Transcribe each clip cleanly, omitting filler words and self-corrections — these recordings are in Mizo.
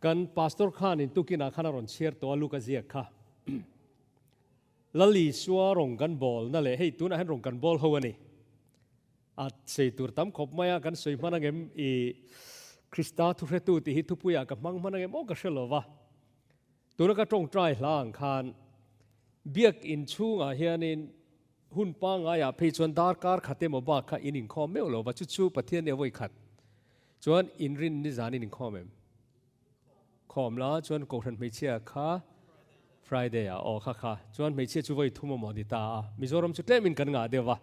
Kan pastor khanin tukinah khan a rawn chhiar tawh a Luka ziak kha. Lal Isua rawn kan bawl na leh hei tunah hian rawn kan bawl ho a ni. A sei tur tam khawp mai a, kan sawi hman angem i Krista thuhretu tih hi thupuiah ka hmang hman angem aw ka hre lo va. Tuna ka tawngtai hla ang khan biak in chhungah hianin hun pangaiah phei chuan darkar khat emaw bak kha in inkhawm meuh lo va, chu chu Pathian nia vawi khat chuan inrin nizan in inkhawm em? Khawm la, chuan Kohhran hmeichhia kha Friday ah aw kha kha chuan hmeichhia chu vawi thum amaw ni ta a, Mizoram chu tlemin kan ngah deuh va,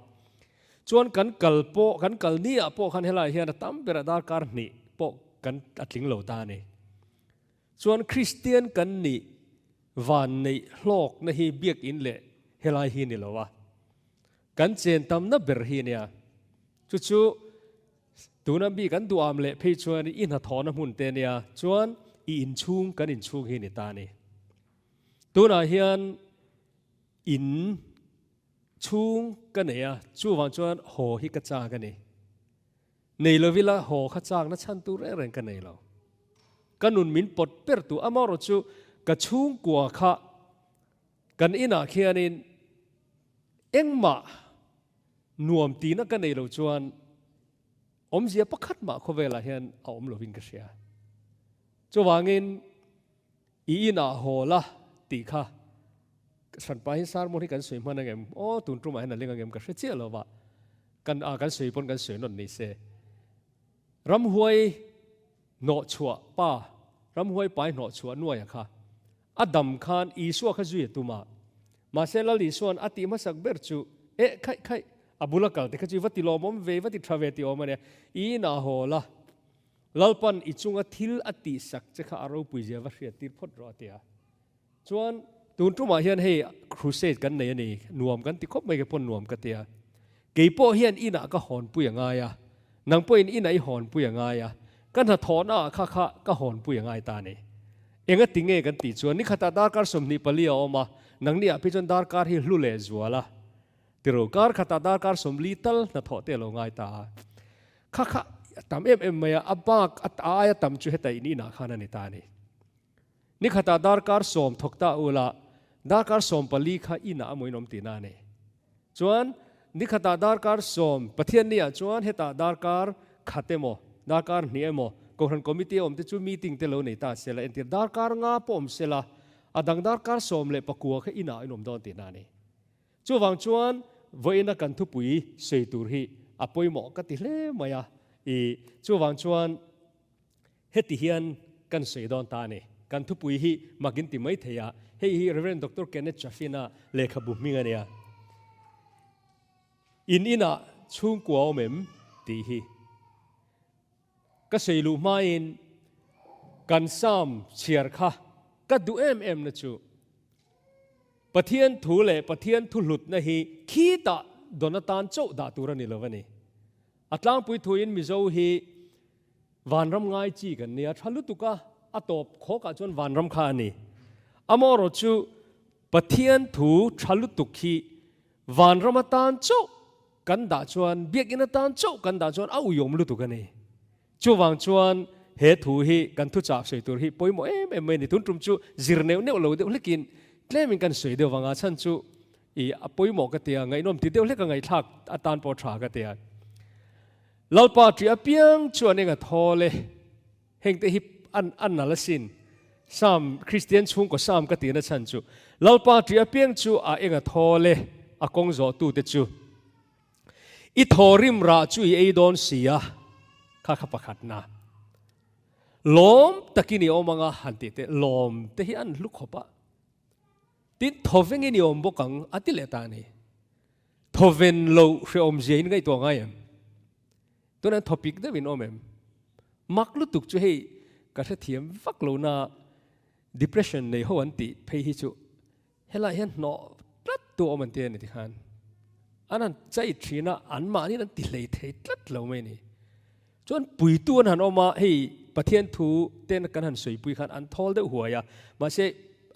chuan kan kal pawh kan kal ni ah pawh khan helaiah hian a tam berah darkar hnih pawh kan a tling lo ta a ni. Chuan Kristian kan nih van neih hlawkna hi biakinn leh helai hi ni lo a, kan chen tamna ber hi nia. Chu chu tuna mi kan duham leh phei chuan i hnathawhna hmun te nia, chuan i inchhung kan inchhung hi ni ta a ni. Tunah hian in chhung ka nei a, chuvang chuan haw hi ka chak a ni. Nei lo ila haw kha chakna chhan tur reng reng ka nei lo. Ka nun min pawt ber tu amaherawh chu ka chhungkua kha kan inah khianin engmah nuam tihna ka nei lo chuan awmzia pakhat mah khawvelah hian a awm lovin ka hria. Chuvangin I inah haw la tih kha hranpa hi sermon hi kan sawi hman angem? Aw tun tumah hian a leng angem ka hre chiah lo va, kan a kan sawi pawn kan sawi nawn ni se. Ramhuai hnawhchhuah pa, ramhuai pai hnawhchhuah nuaia kha a dam khan Isua kha zui a tum a, mahse Lal Isua'n a tih hmasak ber chu eh khaih khaih a bula kal te kha chu i va ti lawmawm ve, i va ti tha ve tih awm a nia, i inah haw la. Lalpan i chunga thil a tihsak che kha a ropui zia va hriat tir phawt rawh a ti a. Chuan tun tumah hian hei crusade kan nei a ni, nuam kan ti khawp mai ke pawn nuam ka ti a. Kei pawh hian inah ka hawnpui a ngai a, nang pawhin inah i hawnpui a ngai a, ka hnathawhna ah kha kha ka hawnpui a ngai ta a ni. Enga ti nge kan tih chuan nikhatah darkar 24 a awm a, nangni ah phei chuan darkar hi hlu leh zual a tiro, kar khatah darkar 40 tal hnathawh te a lo ngai ta a. Kha kha a tam em em mai a, a bak a aia tam chu heta in inah khan a ni ta a ni. Ni khatah darkar 10 thawk ta ula, darkar 14 kha inah a muinawm tihna a ni. Chuan ni khatah darkar 10, Pathian niah chuan hetah darkar khat emaw, darkar hnih emaw, Kohhran Committee a awm te chu meeting te lo nei ta sela, entir darkar nga pawh awm sela, a dang darkar 19 kha inah a inawm dawn tihna a ni. Chuvang chuan vawiina kan thupui sawi tur hi a pawimawh ka ti hle mai a, i chuvang chuan heti hian kan sawi dawn ta a ni. Kan thupui hi mak in ti mai thei a, hei hi Rev. Doctor Kenneth Chaffin-a lehkhabu hming a nia. In inah chhungkua awm em? tih hi. Ka sawi luh hmain kan Psalm chhiar kha ka duh em em na chu Pathian thu leh Pathian thu hlutna hi khitah dawn atan chauh dah tur a ni lo a ni. A tlangpui thuin Mizo hi vanram ngai chi kan nia, tha lutuk a, a tawp khawkah chuan vanram kha a ni. Amaherawh chu Pathian thu tha lutuk hi vanram atan chauh Kan dah chuan biakinn atan chauh kan dah chuan a uiawm lutuk a ni. Chuvang chuan he thu hi kan thuchah sawi tur hi pawimawh em em mai a ni. Tun tum chu zir neuh neuh lo deuh hlekin tlemin kan sawi deuh vang a, chhan chu i a pawimawh ka tia, ngaihnawm ti deuh hlek a ngaihthlak atan pawh tha ka tia. Lalpa ṭih apiang chuan eng a thawl e. Hengte hi an an nal asin. Sam, Kristian chhungkaw Sam ka tihna chhan chu, Lalpa ṭih apiang chu a eng a thawl e, a kawng zawhtute chu. I thaw rim rah chu i ei dawn si a, kha kha pakhatna. Lawm takin i awm anga han tih te, lawm te hi an hlu khawp a. Tin, thawvengin i awm bawk ang a ti leh ta a ni. Thawven loh hrehawmzia in ngaihtuah ngai em? Tunah topic deuh in awm em? Mak lutuk chu hei ka hrethiam vak lo na depression nei ho an tih phei hi chu helai hian hnawh tlat tu awm an ti a ni tikhan an han chai thin a an mahni an ti hlei thei tlat lo mai ni. Chuan puitu an han awm a hei Pathian thu ten kan han sawi pui khan an thawl deuh huai a mahse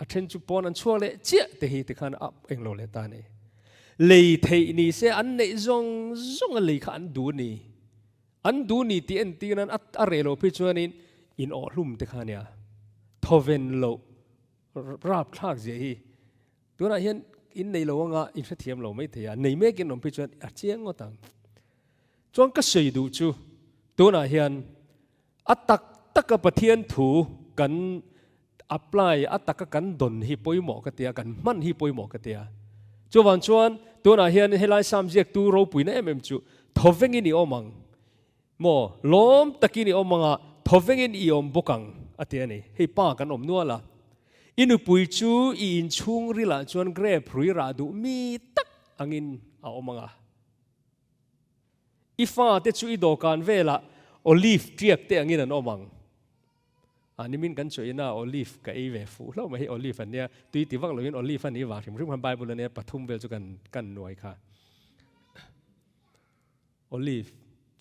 a then chu pawn an chhuak leh chiah te hi tikhan a englo leh ta a ni. Lei theih ni se an neih zawng zawng a lei kha an duh ni. An duh ni tih entir nan a reh loh phei chuanin in awh hlum te kha nia. Thawven loh rapthlak zia hi tunah hian in nei lo anga in hrethiam lo mai thei a, nei mek in awm phei chuan a chiang ngawt ang. Chuan ka sawi duh chu tunah hian a tak taka Pathian thu kan apply, a taka kan dawn hi pawimawh ka tia, kan hman hi pawimawh ka tia. Chuvang chuan tunah hian helai Sam ziaktu ropuina em em chu thawvengin i awm ang. Maw, lawm takin i awm anga, thawvengin i awm bawk ang, a ti a ni. Hei pa kan awm nual a. I nupui chu i inchhung rilah chuan grape hrui rah duh mi tak angin a awm anga. I fate chu i dawhkan velah olive tiak te angin an awm ang. A nimin kan chuahin a olive ka ei ve fuh hlauh mai, hei olive an nia, tui ti vak loin olive a nih vang hrim hrim khan Bible a nia pathum vel chu kan kan nuai kha. Olive.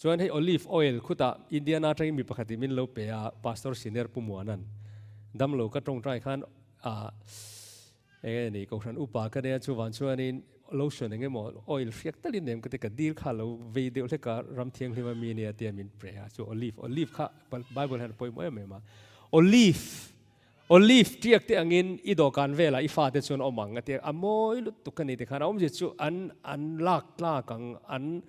Chuan hei olive oil khutah Indiana atangin mi pakhatin min lo pe a, Pastor Senior Pu Muanan. Damlo ka tawngtai khan ah eng nge ni Kohhran upa ka nia chuvang chuanin lotion eng emaw oil hriak talin nem ka ti ka dil kha lo vei deuh hlek a, ram thianghlim a mi nia tia min pe a, chu olive olive kha Bible hian a pawimawh em em a. Olive Olive tiak te angin i dawhkan velah i fate chuan awm ang a ti a, a mawi lutuk a ni tikhan a awmzia chu an an lak tlak ang, an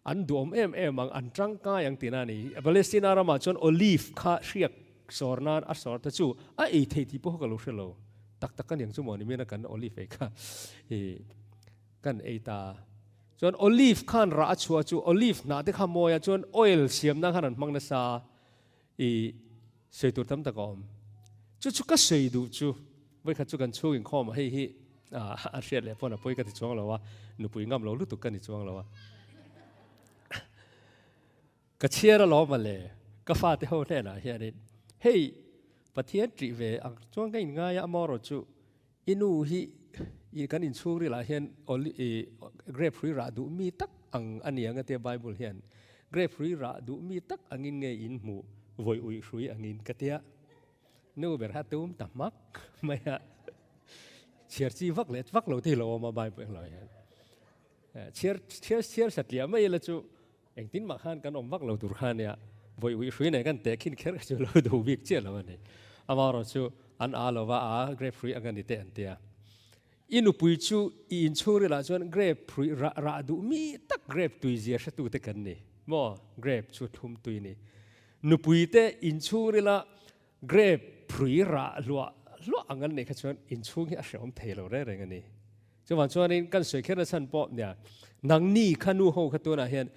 an duhawm em em ang, an tangkai ang tihna a ni. Palestina ramah chuan olive kha hriak sawr nan a sawr te chu a ei thei tih pawh ka lo hre lo. Tak tak a niang chu maw ni mian a kan olive ei kha i kan ei ta. Chuan olive khan rah a chhuah chu olive hnah te kha mawi a, chuan oil siam nan khan an hmang nasa I sawi tur tam tak a awm. Chu chu ka sawi duh chu, vawikhat chu kan chhung inkhawm a, hei hi a hriat leh pawn a pawi ka ti chuang lo a, nupui ngam lo lutuk ka ni chuang lo a. Ka chhiar alawm a le, ka fate ho hnenah hianin, hei Pathian ṭih ve ang chuan ka inngai a, amaherawh chu i nu hi i kan inchhung rilah hian i grape hrui rah duh mi tak ang a ni ang a tia Bible hian grape hrui rah duh mi tak angin nge in hmuh vawi uih hrui angin ka tia nu ber kha tum ta hmak mai a chhiar chi vak leh vak lo thei lo awm a Bible englo hian chhiar chhiar chhiar satliah mai ila chu engtin mah khan kan awm vak lo tur kha ania vawi uih hrui nen kan teh khin kher kha chu lo duh bik chiah lo a ni. Amaherawh chu an a lova a grape hrui ang a ni teh an tia. I nupui chu i inchhung rilah chuan grape hrui rah rah duh mi tak grape tui zia hretu te kan ni maw grape chu thlum tui ni. Nupui te inchhung rila grape hrui rah hluah hluah ang an neih kha chuan inchhung hi a hrehawm thei lo reng reng a ni. Chuvang chuanin kan sawi kherna chhan pawh nia, nangni kha nu ho kha tunah hian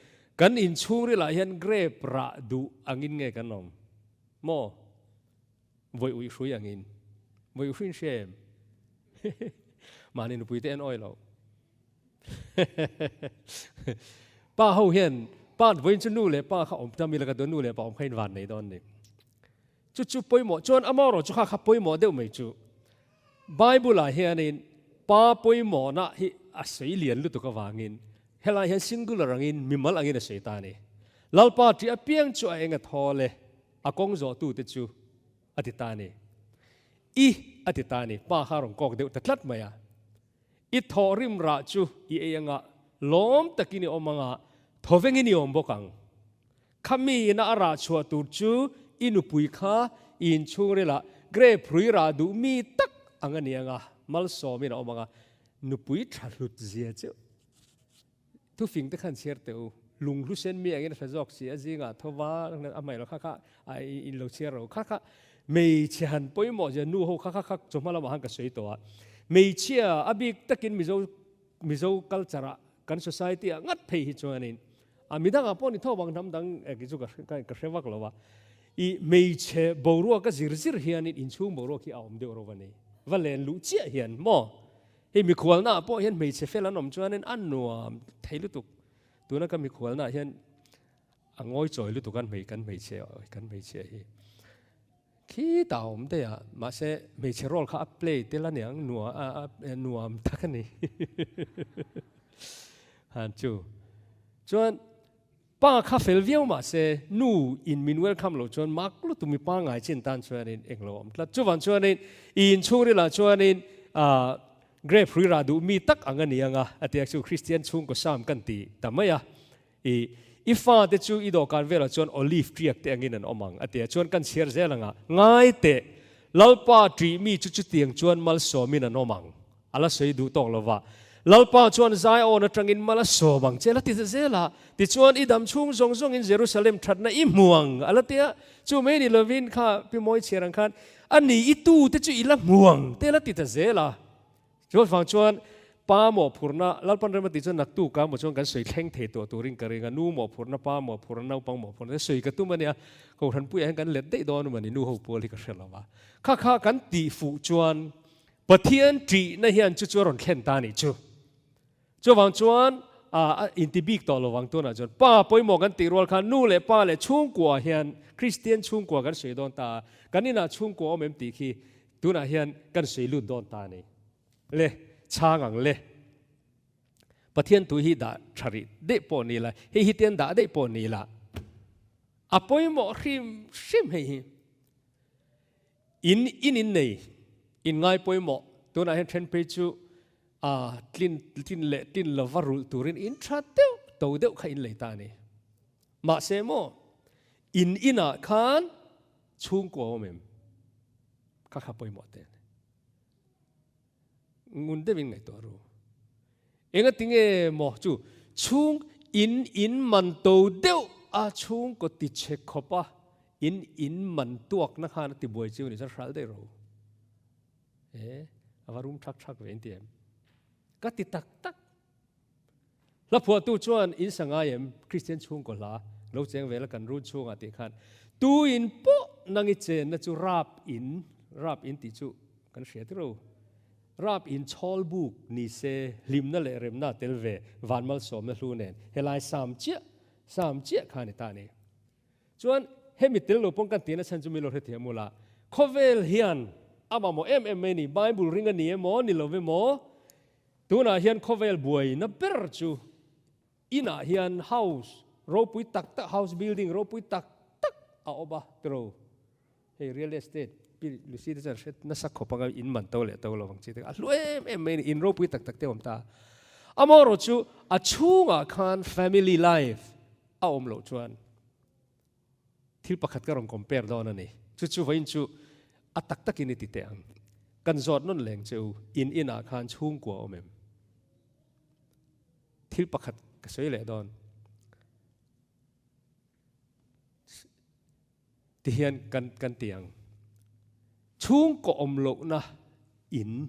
kan inchhungrilah hian grape rah duh angin nge kan awm? Maw? Vawi uih hrui angin. Vawi uih hruiin hria em? Mahni nupui te en awi lo. Pa ho hian pa vawiin chu nu leh pa kha awm ta mi laka dawn nu leh pa awm kha in van nei dawn ni. Chu chu pawimawh chuan amaherawh chu kha kha pawimawh deuh mai chu. Bible-ah hianin pa pawimawhna hi a sawi lian lutuk avangin helai hian singular angin mimal angin a sawi ta a ni. Lalpa ṭih apiang chu a eng a thawl e, a kawng zawhtute chu a ti ta a ni. I a ti ta a ni, pa kha a rawn kawk deuh ta tlat mai a. I thawhrim rah chu i ei anga, lawm takin i awm anga, thawvengin i awm bawk ang. Khami ina a rah chhuah tur chu i nupui kha i inchhung rilah grape hrui rah duh mi tak ang a ni ang a, malsawmin a awm ang a, nupui tha hlut zia chu thufing te khan chhiar teh u, lung hlu sen mi angin a hre zawk si a, zingah tho va a hmai lo kha kha a in lo chhiar ro kha kha hmeichhe han pawimawh zia nu ho kha kha kha chawhma lamah khan ka sawi tawh a, hmeichhia a bik takin Mizo Mizo culture ah kan society ah ngat phei hi chuanin A midangah pawh ni tho vang hnam dang ki chu ka hre vak lo a, i hmeichhe boruak a zir zir hianin inchhung boruak hi a awm deuh ro a ni. Va len luh chiah hian maw? Hei mikhualnaah pawh hian hmeichhe fel an awm chuanin a nuam thei lutuk. Tuna ka mikhualnaah hian a ngawi chawi lutuk a kan hmeichhe kan hmeichhia hi. Khitah a awm daih a, mahse hmeichhe role kha a play tel a niang nuam tak a ni. Han chu. Chuan pa kha fel viau mahse nu in min welcome loh chuan mak lutuk mi pangngai chin tan chuanin englo a awm tlat. Chuvang chuanin i inchhungril ah chuanin grape hrui rah duh mi tak ang a ni ang a, a ti a chu Christian chhungkaw sam kan ti ta mai a. I, i fate chu i dawhkan velah chuan olive tiak te angin an awm ang, a ti a. Chuan kan chhiar zel anga, Ngai teh! Lalpa ṭih mi chu chutiang chuan malsawmin an awm ang. A la sawi duh tawk lo va. Lalpa chuan Zion aṭangin mal a sawm ang che a la ti ta zel a. Tichuan, i dam chhung zawng zawngin Jerusalem ṭhatna i hmu ang a la ti a. Chu mai ni lovin kha Pi Mawi chhiar ang khan, A ni, i tute chu i la hmu ang te a la ti ta zel a. Chu vang chuan pa mawhphurhna, Lalpan rem a tih chuan naktuk a maw chuan kan sawi thleng thei tawh turin ka ring a, nu mawhphurhna, pa mawhphurhna, naupang mawhphurhna te sawi ka tum a nia, Kohhranpuiah hian kan let daih dawn a ni, nu ho pawl hi ka hre lo va. Kha kha kan tih fuh chuan Pathian ṭihna hian chu chu a rawn thlen ta a nih chu. Chuvang chuan a inti bik tawh lovang tunah chuan pa pawimawh kan tih rual khan nu leh pa leh chhungkua hian Kristian chhungkua kan sawi dawn ta a, kan inah chhungkua awm em tih khi tunah hian kan sawi lut dawn ta a ni. Le, chhang ang le. Pathian thu hi dah tha rih daih pawh ni la, hei hi tian dah daih pawh ni la, a pawimawh hrim hrim hei hi. In in in nei, in ngai pawimawh, tunah hian then phei chu a tlin tlin leh tlin lova rulh turin in tha deuh to deuh kha in lei ta a ni. Mahse maw, in inah khan chhungkua awm em? Kha kha pawimawh te a ni. Ngun deuhin ngaihtuah ru. Engatinge maw chu chhung in in man to deuh a chhungkaw ti chhe khawp a in in man tuakna khan a ti buai chiu ni chuan hral daih ro. E, a va rum thak thak ve in ti em? Ka ti tak tak. Hla phuahtu chuan in sa ngai em? Kristian chhungkaw hla lo cheng vel a kan run chhungah tih khan tu in pawh nang i chenna chu rap in, rap in tih chu kan hria tiro. Rap in chhawl buk ni se hlimna leh remna tel ve van malsawmna hlu nen helai sam chiah sam chiah kha ni ta ni. Chuan hemi tel lo pawn kan tihna chhan chu mi lo hrethiam ula, khawvel hian a mamawh em em mai ni, Bible ring a ni emaw ni lo emaw, Tunah hian khawvel buaina ber chu inah hian house ropui tak tak, house building ropui tak tak a awm a tiro. Hei real estate pi Lucy te chuan hre nasa khawp anga in man to leh to lo ang chi te a hlu em em mai a ni, in ropui tak tak te a awm ta. Amaherawh chu a chhungah khan family life a awm loh chuan Thil pakhat ka rawn compare dawn a ni. Chu chu vawiin chu a tak takin i ti teh ang. Kan zawt nawn leng che u, in inah khan chhungkua awm em? Thil pakhat ka sawi leh dawn. Ti hian kan kan ti ang. Chhungkaw awm lohna in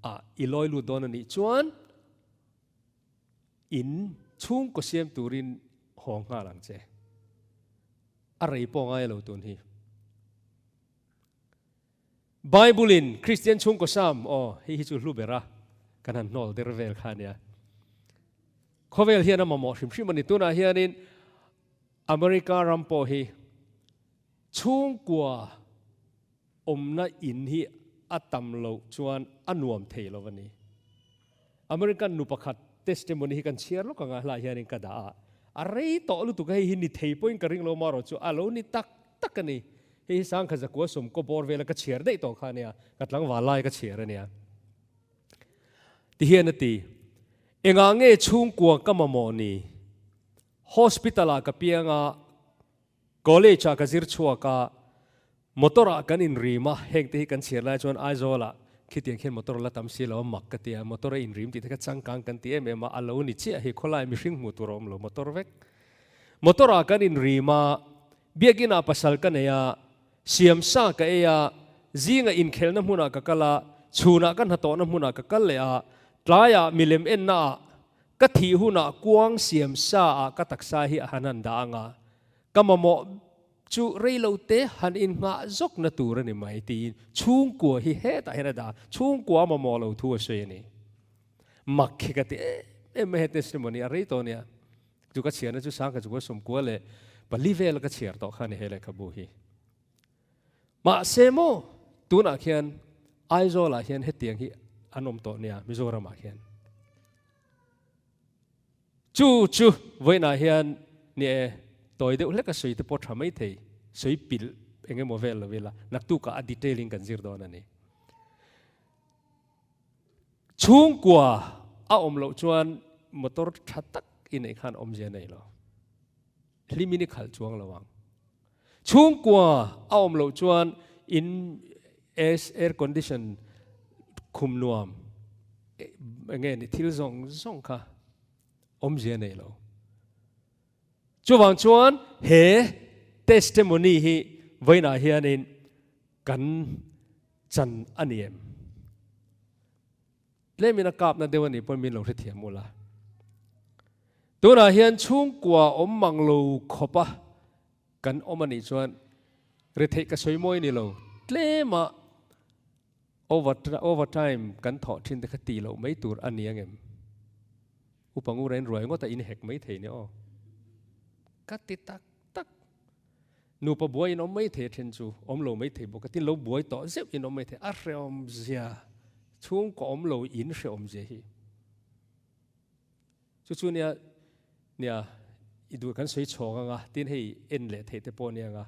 ah i lawi lut dawn a nih chuan In chhungkaw siam turin haw nghal ang che. A rei pawh ngai lo tun hi. Bible in Christian chhungkaw sam, aw hei hi chu hlu ber a, kan han hnawl der vel kha ania. Khawvel hian a mamawh hrim hrim a ni. Tunah hianin America ram pawh hi chhungkua awmna in hi a tam loh chuan a nuam thei lo a ni. American nu pakhat testimony hi kan chhiar lawk anga hlai hianin ka dah a, a rei tawh lutuk a, hei hi ni thei pawhin ka ring lo marawh chu a lo ni tak tak a ni. Hei hi sangkhat zakua sawmkaw bawr vela ka chhiar daih tawh kha a nia, ka tlangval lai ka chhiar a nia. Tihian a ti, Engah nge chhungkua ka mamawh ni? Hospital-ah ka piang a, College ah ka zir chhuak a, motor ah kan inrim a, heng te hi kan chhiar lai chuan Aizawl ah khitiang khian motor la tam si lo a mak ka ti a, motor a inrim tih te kha changkang kan ti em em a, a lo ni chiah hi khawlai mihring hmuh tur a awm lo motor vek. Motor ah kan inrim a, biakinn ah pasal ka nei a, siam sa ka ei a, zinga inkhelna hmunah ka kal a, chhunah ka hnathawhna hmunah ka kal leh a, tlaiah milem enna ah Ka thih hunah kuang siam sa ah ka taksa hi a han han dah anga, ka mamawh chu rei lo te han innghah zawk na tur a ni mai tiin chhungkua hi hetah hian a dah a, chhungkua a mamawh lo thu a sawi a ni. Mak hi ka ti em em mai he testimony a rei tawh nia, chu ka chhiarna chu sangkhat chukua sawmkua leh pali vel ka chhiar tawh kha a ni he lehkhabu hi. Mahse maw tunah khian Aizawlah hian hetiang hi an awm tawh nia Mizoramah khian. Chu chu vawiinah hian ni e tawi deuh hlek a sawi te pawh tha mai thei, sawi pilh eng emaw vel lo ila naktukah a detail in kan zir dawn a ni. Chhungkua a awm loh chuan motor tha tak i neih khan awmzia nei lo. Hlimin i khalh chuang lo ang. Chhungkua a awm loh chuan in Air condition khum nuam enge ni thil zawng zawng kha awmzia nei lo. Chuvang chuan he testimony hi vawiinah hianin kan chan a ni em? Tlemin a kapna deuh a nih pawhin min lo hrethiam ula. Tunah hian chhungkua awm mang lo khawpa kan awm a nih chuan retheih ka sawi mawi ni lo, tlema over time kan thawh thin te kha tih loh mai tur a ni ang em? Upa ngura in ruai ngawt a in hek mai thei nia aw. Ka ti tak tak. Nupa buai in awm mai thei a then chu awm lo mai thei bawk a, tin lo buai tawh zeuh in awm mai thei a hrehawm zia chhungkaw awm lo in hrehawm zia hi. Chu chu nia nia i duh kan sawi chhawng anga tin hei en leh theih te pawh nia anga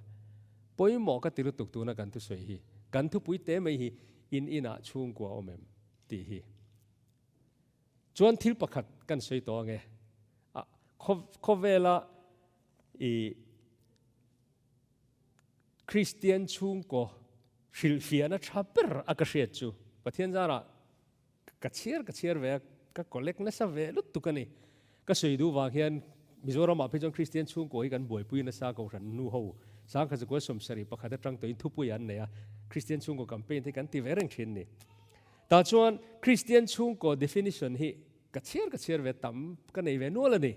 pawimawh ka ti lutuk tuna kan thusawi hi kan thupui te mai hi in inah chhungkua awm em tih hi. Chuan thil pakhat kan sawi tawh ange a khawvela i Kristian chhungkaw hrilhfiahna tha ber a ka hriat chu Pathian zarah Ka chhiar ka chhiar ve a, ka collect nasa ve lutuk a ni. Ka sawi duh vang hian Mizoramah phei chuan Kristian chhungkaw hi kan buaipui nasa Kohhran nu ho Sangkhat zakua 71 atang tawhin thupui an nei a, Kristian chhungkaw campaign te hi kan ti ve reng thin a ni. Tah chuan Kristian chhungkaw definition hi ka chhiar ka chhiar ve tam ka nei ve nual a ni.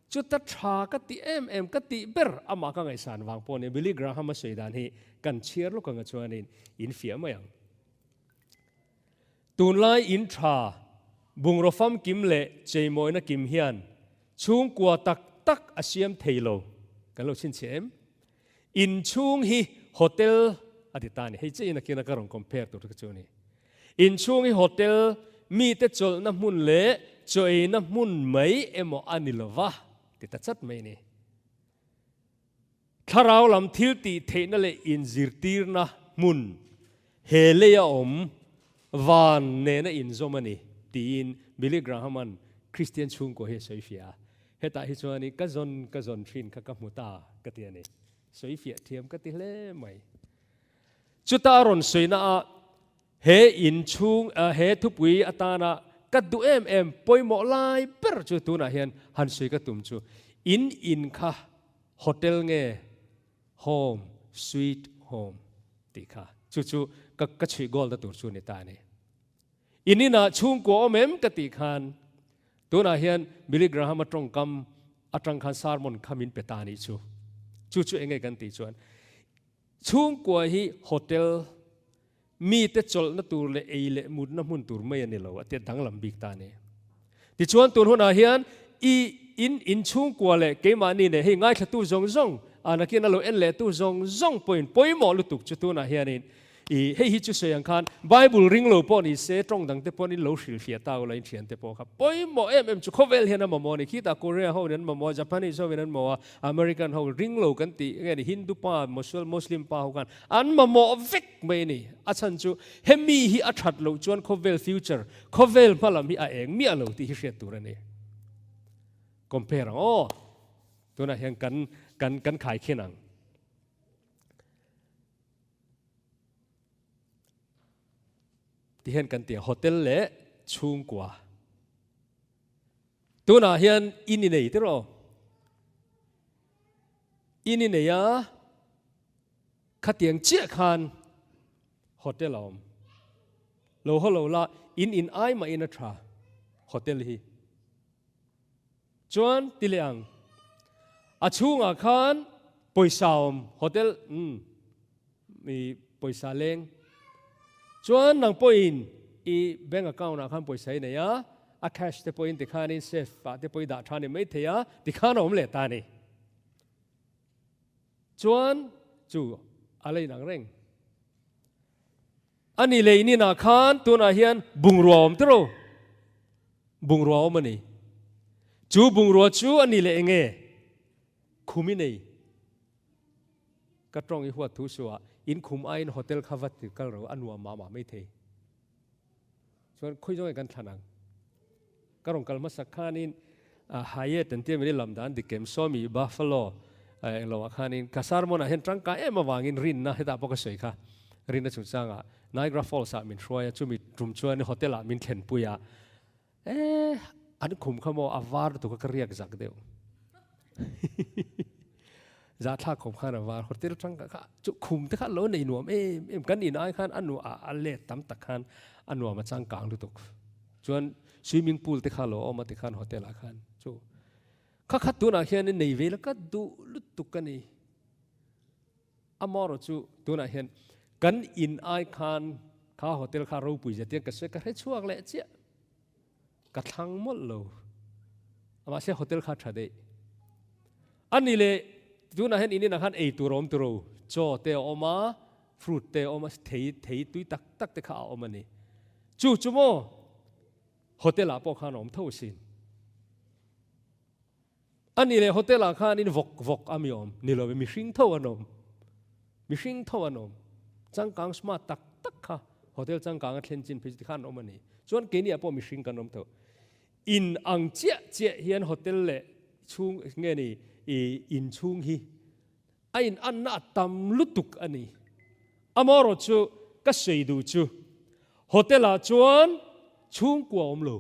Chuta tha ka ti em em ka tih ber amah ka ngaihsan vang pawh a ni. Billy Graham a sawi dan hi kan chhiar lawk anga chuanin in fiah mai ang. Tunlai in tha, bungraw famkim leh cheimawina kim hian chhungkua tak tak a siam thei lo. Kan lo chhinchhiah em? In chhung hi hotel a ti ta a ni. Hei chiah in a kina ka rawn compare tur kha chu a ni. In chhung hi hotel, mite chawlhna hmun leh chaw eina hmun mai emaw a ni lova ti ta chat mai a ni. Thlarau lam thil tih theihna leh inzirtirna hmun he leia awm van nena inzawm a ni, tiin Billy Graham-a'n Kristian chhungkaw hi a sawi fiah a. Hetah hi chuan i ka zawn ka zawn thin kha ka hmu ta ka ti a ni. Sawi fiah thiam ka ti hle mai. Chuta a rawn sawina ah he inchhung he thupui atana ka duh em em pawimawh lai ber chu tunah hian han sawi ka tum chu in in kha Hotel nge Home sweet home tih kha chu chu ka ka chhuih goal na tur chu ni ta a ni. In inah chhungkua awm em ka tih khan tunah hian Billy Graham-a tawngkam atang khan sermon kha min pe ta a nih chu. Chu chu enge kan tih chuan chhungkua hi hotel mite chawlhna tur leh ei leh mutna hmun tur mai a ni lo a tia danglam bik ta a ni. Tichuan tun hunah hian i in inchhungkua leh keimahni nen hei ngaithlatu zawng zawng a nakin a lo en lehtu zawng zawng pawhin pawimawh lutuk chu tunah hianin i hei hi chu sawi ang khan Bible ring lo pawh ni se tawng dangte pawhin in lo hrilhfiah ta ula in thiante pawh kha pawimawh em em chu khawvel hian a mamawh a ni. Khitah Korea ho in an mamawh a, Japanese ho in an mamawh a, American ho ring lo kan tih nge ni Hindu pa Muslim pa ho khan An mamawh vek mai a ni. A chhan chu hemi hi a that loh chuan khawvel future, khawvel hma lam hi a eng miah lo tih hi hriat tur a ni. Compare ang aw. Tunah hian kan kan kan khai khin ang. Ti hian kan ti a, hotel leh chhungkua. Tunah hian in i nei tiraw? In i nei a, khatiang chiah khan hotel a awm. Lo haw lo la, in in ai mahin a tha hotel hi. Chuan ti leh ang, a chhungah khan pawisa a awm, hotel umm i pawisa leng. Chuan nang pawhin i bank account ah khan pawisa i nei a, a cash te pawhin tikhanin safe ah te pawh i dah tha ni maithei a, tikhan a awm leh ta a ni. Chuan chu a la inang reng. A ni leh ininah khan tunah hian bungrua awm tiro. Bungrua awm a ni. Chu bungrua chu a ni leh enge? Khum i nei. Ka tawng i huat thu suah in khum aiin hotel kha va ti kal ro a nuam mah mah maithei. Chuan khawi zawng nge kan thlan ang? Ka rawn kal hmasak khanin Hyatt an tia mini lam dan dik em sawmi Buffalo englo ah khanin ka sermon ah hian tangkai em avangin rinna hetah pawh ka sawi kha. Rinna chungchangah Niagara Falls ah min hruai a, chumi tum chuan hotel ah min thlenpui a, eh an khum kha maw a var lutuk a ka riak zak deuh. Zahthlak khawp khan a var, hotel tang kha chu khum te kha lo nei nuam em em, kan in ai khan a nu a let tam tak khan a nuam a changkang lutuk. Chuan swimming pool te kha lo awm a tikhan hotel ah khan chu kha kha tunah hian nei ve la ka duh lutuk a ni. Amaherawh chu tunah hian kan in ai khan kha hotel kha ropui zet hian ka sawi ka hre chhuak leh chiah. Ka thlang mawlh lo. Mahse hotel kha tha daih. A ni leh tunah hian in inah khan ei tur a awm tiro. Chaw te a awm a, fruit te a awm a, thei thei tui tak tak te kha a awm a ni. Chu chu maw hotel ah pawh khan a awm tho asin. A ni leh hotel ah khanin vawk vawk a mi awm ni lo ve, mihring tho an awm, mihring tho an awm. Changkang smart tak tak kha hotel changkang a thlen chin phei chu tikhan an awm a ni. Chuan keini ah pawh mihring kan awm tho. In ang chiah chiah hian hotel leh chhung nge ni i in chhung hi a in anna a tam lutuk a ni. Amaherawh chu ka sawi duh chu hotel ah chuan chhungkua awm lo.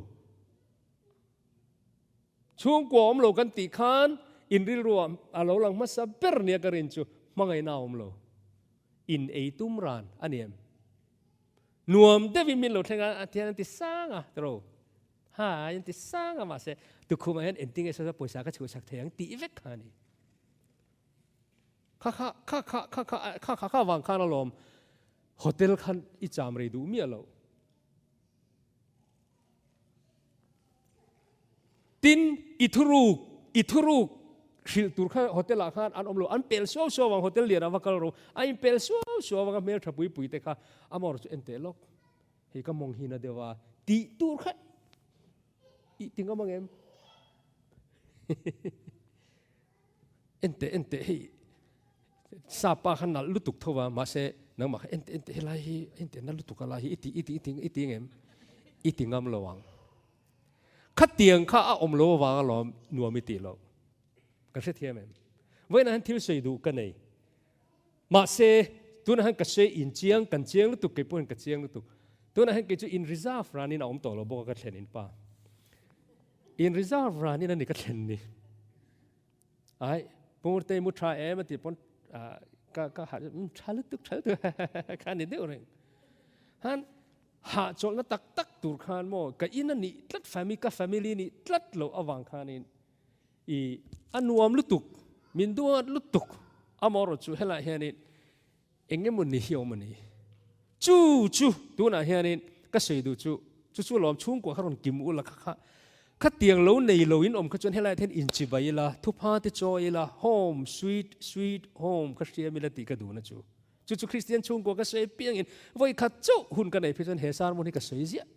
Chhungkua awm lo kan tih khan in rilru ah a lo lang hmasa ber nia ka rin chu hmangaihna a awm lo. In ei tum ran a ni em? Nuam deuhin min lo thleng a, a thian an ti sang a, tiro. Ha, an ti sang a mahse tukhumah hian engtin nge saw pawisa ka chhuhsak thei ang tih vek kha a ni. Kha kha kha kha kha kha kha kha kha vang khan alawm hotel khan i cham rei duh miah lo. Tin, i thuruk, i thuruk hrilh tur kha hotel ah khan an awm lo, an pel suau suau ang, hotel lian ah va kal ro, a in pel suau suau ang a hmel tha pui pui te kha, amawr chu en teh lawk, hei ka mawng hi na deuh a, tih tur kha i ti ngam ang em? En teh, en teh, hei sa pa kha nalh lutuk tho va, mahse nangmah kha en teh, en teh, helai hi en teh na lutuk a lai hi i ti, i ti, i ti, i ti ngem? I ti ngam lo ang. Khatiang kha a awm lo avang alawm nuam i tih loh. Kan hrethiam em? Vawiinah hian thil sawi duh ka nei. Mahse, tunah hian ka sawi inchiang, kan chiang lutuk, kei pawhin ka chiang lutuk. Tunah hian kei chu in reserve ranin a awm tawh lo bawk a ka thlen in pa. In reserve ranin a ni ka thlen ni. Ai, Pungurtei mu tha em a ti pawn ka ka ha tha lutuk tha lutuk kha ni deuh reng. Han ha chawlhna tak tak tur khan maw ka in a nih tlat family ka family nih tlat loh avang khanin i a nuam lutuk min duat lutuk amaherawh chu helaiah hianin eng emaw ni hi a awm a ni. Chu chu tunah hianin ka sawi duh chu chu chu lawm chhungkua kha rawn kim ula kha kha khatiang lo nei lo in awm kha chuan helaiah hian inchibai ila thupha te chawi ila home sweet sweet home kha hriam ila tih ka duhna chu. Chu chu Kristian chhungkua ka sawi apiangin vawi khat chauh hun ka neih phei chuan he sermon hi ka sawi ziah.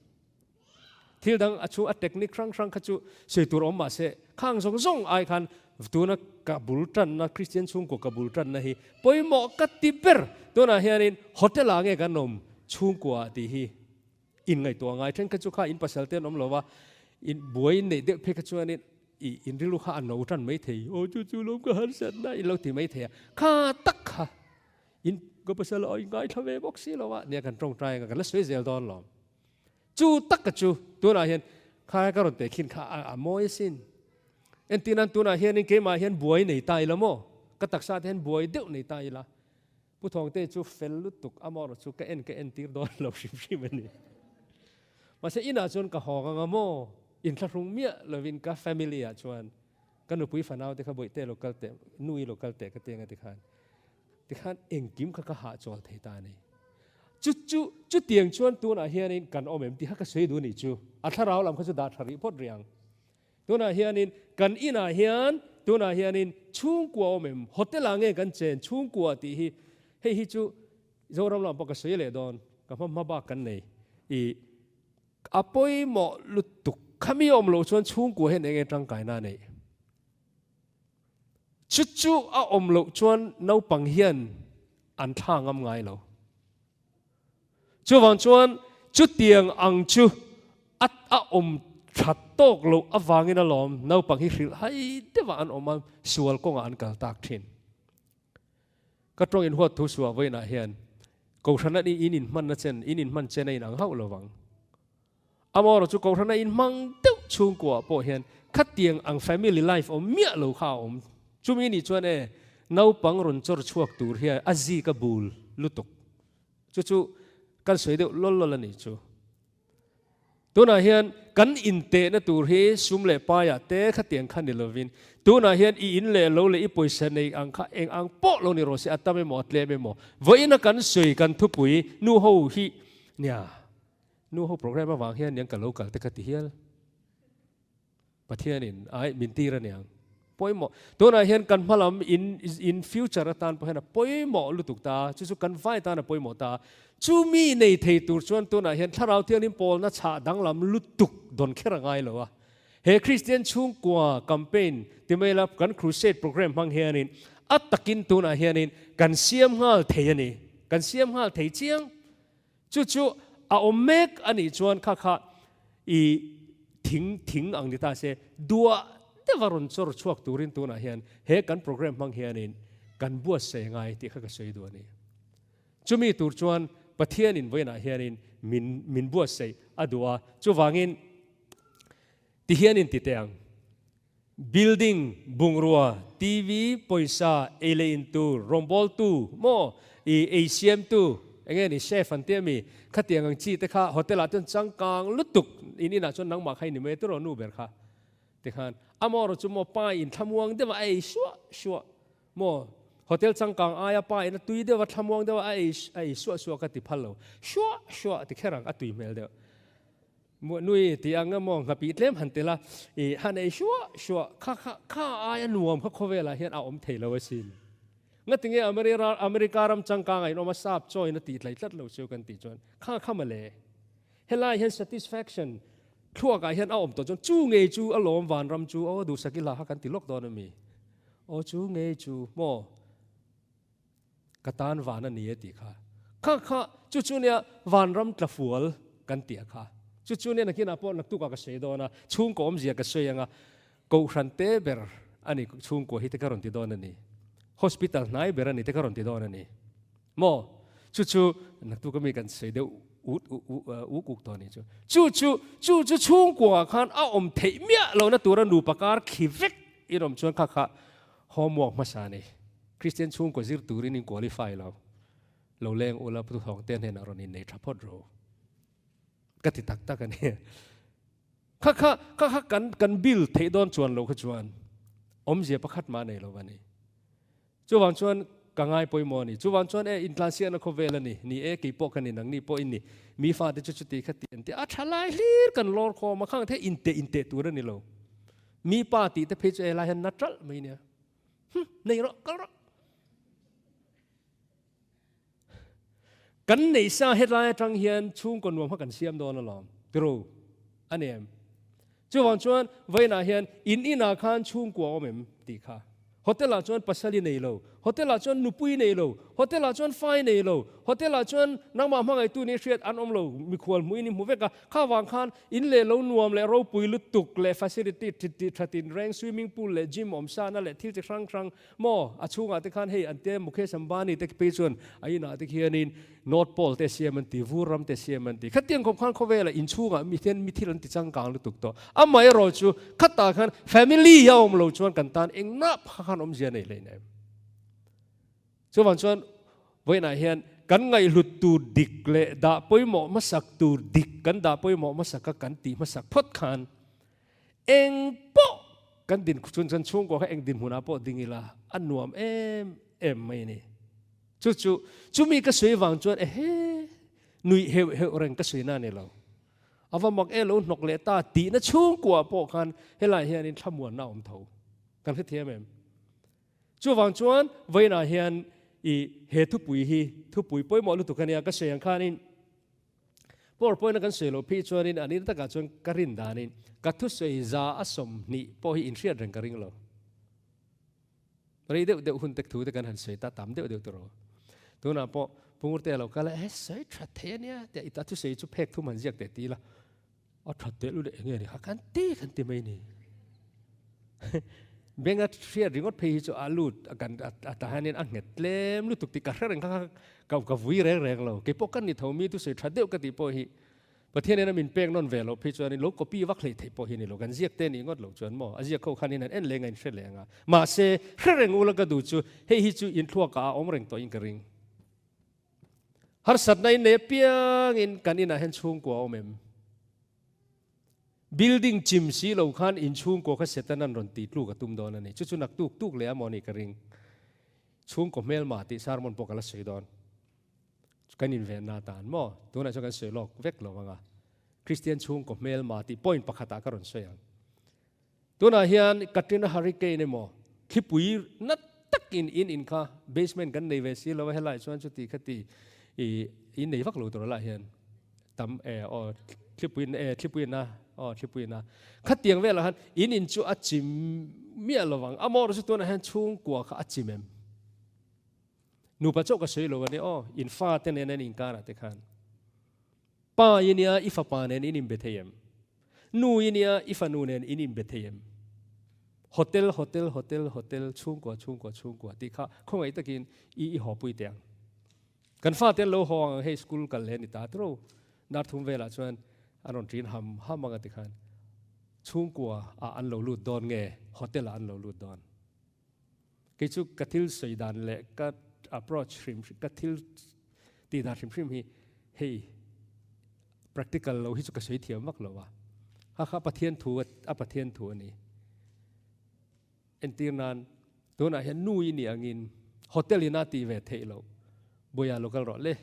Thil dang a chhung a technique hrang hrang kha chu sawi tur awm mahse khang zawng zawng ai khan tuna ka bul tanna Kristian chhungkua ka bul tanna hi pawimawh ka ti ber. Tunah hianin hotel ah nge kan awm chhungkua ah tih hi in ngaihtuah ngai then kha chu kha in pasal te an awm lo va in buai in neih deuh phei kha chuanin i in rilru kha a no tan mai thei aw chu chu lawm ka harsatna in lo ti mai thei a kha tak kha in ka pasal ah in ngaithla ve bawk si lo a nia kan tawngtai anga kan la sawi zel dawn lawm. Chu tak ka chu tunah hian khai ka rawn teh khin kha a mawi asin. Entirnan tunah hianin keimah hian buai nei ta ila maw? Ka taksa te hian buai deuh nei ta ila. Pu Thawngte chu fel lutuk amaherawh chu ka en ka entir dawn lo hrim hrim a ni. Mahse inah chuan ka hawng anga maw? Inthlahrung miah lovin ka family ah chuan ka nupui fanau te kha bawihte lo kal teh, nui lo kal teh ka ti anga tikhan Tikhan engkim kha ka hahchawl thei ta a ni. Chu chu chutiang chuan tunah hianin kan awm em tih kha ka sawi duh nih chu. A thlarau lam kha chu dah tha rih phawt rih ang. Tunah hianin kan inah hian tunah hianin chhungkua awm em? Hotel ah nge kan chen chhungkua tih hi hei hi chu Zoram lamah pawh ka sawi leh dawn ka hma hma bak kan nei. I a pawimawh lutuk khami awm loh chuan chhungkua hian eng nge tangkaina a neih? Chu chu a awm loh chuan naupang hian an thla ngam ngai lo. Chuvang chuan chutiang ang chu a a awm tha tawk loh avangin alawm naupang hi hrilh hai deuhah an awm a, sual kawngah an kal tak thin. Ka tawng inhuat thu suah vawiinah hian. Kohhrana in inhmanna chen, in inhman chen a inang hauh lo vang. Amaherawh chu Kohhrana inhmang deuh chhungkuaah pawh hian khatiang ang family life awm miah lo kha a awm. Chumi nih chuan e, naupang rawn chawr chhuak tur hian a zik a bul lutuk. Chu chu kan sawi deuh lawl lawl a nih chu. Tunah hian kan intehna tur hi sum leh paiah te khatiang kha ni lovin, tunah hian i in leh lo leh i pawisa nei ang kha eng ang pawh lo ni rawh se, a tam emaw a tlem emaw, vawiina kan sawi kan thupui nu ho hi nia, nu ho program avang hian niang ka lo kal te ka ti hial. Pathianin ai min tir a niang. Pawimawh. Tunah hian kan hmalam in in future atan pawh hian a pawimawh lutuk ta, chu chu kan vai tan a pawimawh ta. Chu mi nei thei tur chuan tunah hian Thlarau Thianghlim pawlna chhah danglam lutuk dawn kher a ngai lo a. He Kristian chhungkua campaign ti mai la kan crusade program hmang hianin a takin tunah hianin kan siam nghal thei a ni. Kan siam nghal thei chiang. Chu chu a awm mek a nih chuan kha kha i thing thing ang ni ta se, duah deuha rawn chawr chhuak turin tunah hian he kan program hmang hianin kan buatsaih ngai tih kha ka sawi duh a ni. Chumi tur chuan Pathianin vawiinah hianin min min buatsaih a duh a, chuvangin ti hianin ti teh ang. Building, bungrua, TV, pawisa, ei leh in tur, rawngbawltu, maw, i ei siamtu, eng nge ni chef an ti ami, khatiang ang chi te kha hotel ah chuan changkang lutuk, in inah chuan nangmah kha i ni mai turaw nu ber kha tikhan amaherawh chu maw pa in thlamuang deuh a ei suah suah maw, hotel changkang aia pa in a tui deuh a thlamuang deuh a ei a ei suah suah ka ti phal lo, suah suah ti kher ang a tui hmel deuh. Nui tih ang emaw nghapih tlem han tel a, i han ei hruah hruah kha kha kha aia nuam kha khawvelah hian a awm thei lo asin. Ngatinge America ram changkang a inawm a sap chawiin a tih tlai tlat lo chu kan tih chuan kha kha mawle. Helai hian satisfaction thluakah hian a awm tawh chuan chu ngei chu a lawm vanram chu aw duhsak ila kha kan ti lawk dawn ami? Aw chu ngei chu maw? Ka tan van a ni e tih kha. Kha kha chu chu nia vanram tlafual kan tih a kha. Chu chu nia nakinah pawh naktukah ka sawi dawn a, chhungkaw awmzia ka sawi ang a, Kohhran te ber a ni chhungkua hi te ka rawn ti dawn a ni. Hospital hnai ber a ni te ka rawn ti dawn a ni. Maw? Chu chu naktuk ami kan sawi deuh ut uk uk tawh a ni chu. Chu chu chu chu chhungkuaah khan a awm theih miah lohna tura nupa kar khi vek in awm chuan kha kha homework hmasa a ni. Kristian chhungkaw zir turin in qualify lo. Lo leng ula Pu Thawngte hnenah rawn innei tha phawt ro. Ka ti tak tak a ni. Kha kha kha kha kan kan bill theih dawn chuan lo kha chuan awmzia pakhat mah nei lo a ni. Chuvang chuan ka ngai pawimawh a ni. Chuvang chuan e intlansiakna khawvel a ni. Ni e kei pawh ka ni nangni pawh in ni. Mi fate chu chuti kha ti an ti a tha lai hlir kan lawr khawm a khang the inteh inteh tur a ni lo. Mi pa tih te phei chu e lai hian na ṭalh mai nia. Hm, nei rawh, kal rawh. Kan nei sa hetlai atang hian chhungkaw nuam kha kan siam dawn alawm. Tiro, a ni em? Chuvang chuan vawiinah hian in inah khan chhungkua awm em tih kha. Hotel ah chuan pasal i nei lo, hotel ah chuan nupui nei lo, hotel ah chuan fai nei lo, hotel ah chuan nangmah hmangaihtu nih hriat an awm lo, mikhual hmuhin i hmu vek a, kha vang khan In leh lo nuam leh ropui lutuk leh facility tih tha tin reng, swimming pool leh gym awm sana leh thil chi hrang hrang maw a chhungah te khan hei an te Mukesh Ambani te phei chuan a inah te khianin North Pole te siam an ti, vur ram te siam an ti. Khatiang khawp khan khawvelah inchhungah mi hian mi thil an ti changkang lutuk tawh. Amaherawh chu khatah khan family a awm lo chuan kan tan engmah pha khan awmzia nei hleinem. Chuvang chuan vawiinah hian kan ngaihhlut tur dik leh dah pawimawh hmasak tur dik kan dah pawimawh hmasaka kan tih hmasak phawt khan eng pawh kan din chun chuan chhungkua kha eng dinhmunah pawh ding ila a nuam em em mai a ni. Chu chu chumi ka sawi vang chuan ehe nuih heuh heuh reng ka sawi na a ni lo. A va mak e lo hnawk leh ta tihna chhungkua pawh khan helaiah hianin thlamuanna a awm tho. Kan hrethiam em? Chuvang chuan vawiinah hian i he thupui hi thupui pawimawh lutuk a nia, ka sawi ang khanin PowerPoint a kan sawi loh phei chuanin a nir takah chuan ka rin danin ka thusawi za a 20 pawh hi inhriat reng ka ring lo. Rei deuh deuh hun tek thu te kan han sawi ta tam deuh deuh tawh. Tunah pawh Pungurte a lo kal a, he sawi tha thei a nia tia i ta thusawi chu phek thum han ziak teh ti ila a tha teh lu leh eng nge ni kha kan ti kan ti mai ni. Benga hriat ringawt phei hi chu a lut a kan a tah hianin a nghet tlem lutuk tih ka hre reng kha kha ka vui reng reng lo. Keipawh ka ni tho mi thusawi tha deuh ka tih pawh hi Pathian in a min pek nawn ve loh phei chuanin lo copy vak hleih theih pawh hi ni lo. Kan ziak te nih ngawt loh chuan maw a ziak ho khanin an en leng a in hre leng a. Mahse hre reng ula ka duh chu hei hi chu inthluakah a awm reng tawhin ka ring. Harsatna in nei apiangin kan inah hian chhungkua a awm em? Building chim si lo khan inchhungkua kha Satan an rawn tih tluk a tum dawn a ni. Chu chu nak tuk tuk leh a maw nih ka ring. Chhungkaw hmelma tih sermon pawh ka la sawi dawn. Kan invenna atan maw? Tunah chuan kan sawi lawk vek lo ang a. Kristian chhungkaw hmelma tih point pakhatah ka rawn sawi ang. Tunah hian Katrina Hurricane emaw thlipui na takin in in kha basement kan nei ve si lo a, helaiah chuan chuti khati i in nei vak lo tur lah hian tam e aw thlipui e thlipui na aw thlipui na khatiang velah khan in in chu a chim miah lo vang. Amaherawhchu chu tunah hian chhungkua kha a chim em? Nupa chauh ka sawi lo a ni aw, in fate nen an inkarah te khan. Pa i nia i fapa nen in inbe thei em? Nu i nia i fanu nen in inbe thei em? Hotel, hotel, hotel, hotel, chhungkua, chhungkua, chhungkua tih kha khawngaih takin i i haw pui teh ang. Kan fate an lo haw ang hei school kal leh a ni ta tiro. Dar thum velah chuan an rawn ṭin ham ham ang a tikhan chhungkua ah an lo lut dawn nge hotel ah an lo lut dawn? Kei chu ka thil sawi dan leh ka approach hrim hrim, ka thil tih dan hrim hrim hi hei practical lo hi chu ka sawi thiam vak lo a. Kha kha Pathian thu a Pathian thu a ni. Entir nan tunah hian nu i nih angin hotel ina tih ve theih loh buaia lo kal rawh le.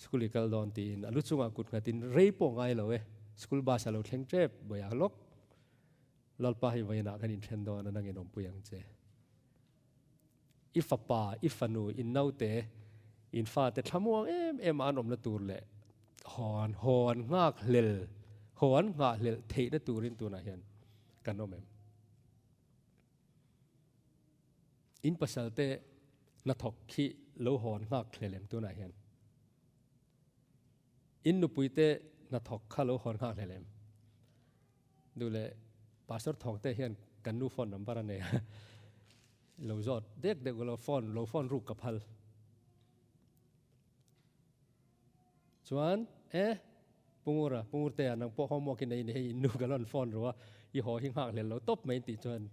School i kal dawn tiin a lu chungah kut nghatin rei pawh ngai lo e, school bus a lo thleng tep buaia lawk. Lalpa hi vawiinah kan inthen dawn a nangin awmpui ang che. I fapa, i fanu, in naute, in fate thlamuang em em a an awmna tur leh haw an haw an nghak hlel, haw an nghah hlel theihna turin tunah hian kan awm em? In pasalte hnathawk khi lo haw an nghak hlel em tunah hian? In nupuite hnathawk kha lo haw an nghak hlel em? Duh leh Pastor Thawngte hian kan nu phone number a nei a, lo zawt dek dek ulaw phone lo phone ruk ka phal. Chuan e Pungura, Pungurtea nang pawh homework i nei ni hei in nu ka rawn phone ru a, i haw hi nghak hlel lo tawp mai tih chuan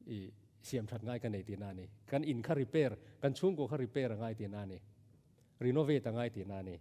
i siam that ngai ka nei tihna a ni. Kan in kha repair, kan chhungkua kha repair a ngai tihna a ni. Renovate a ngai tihna a ni.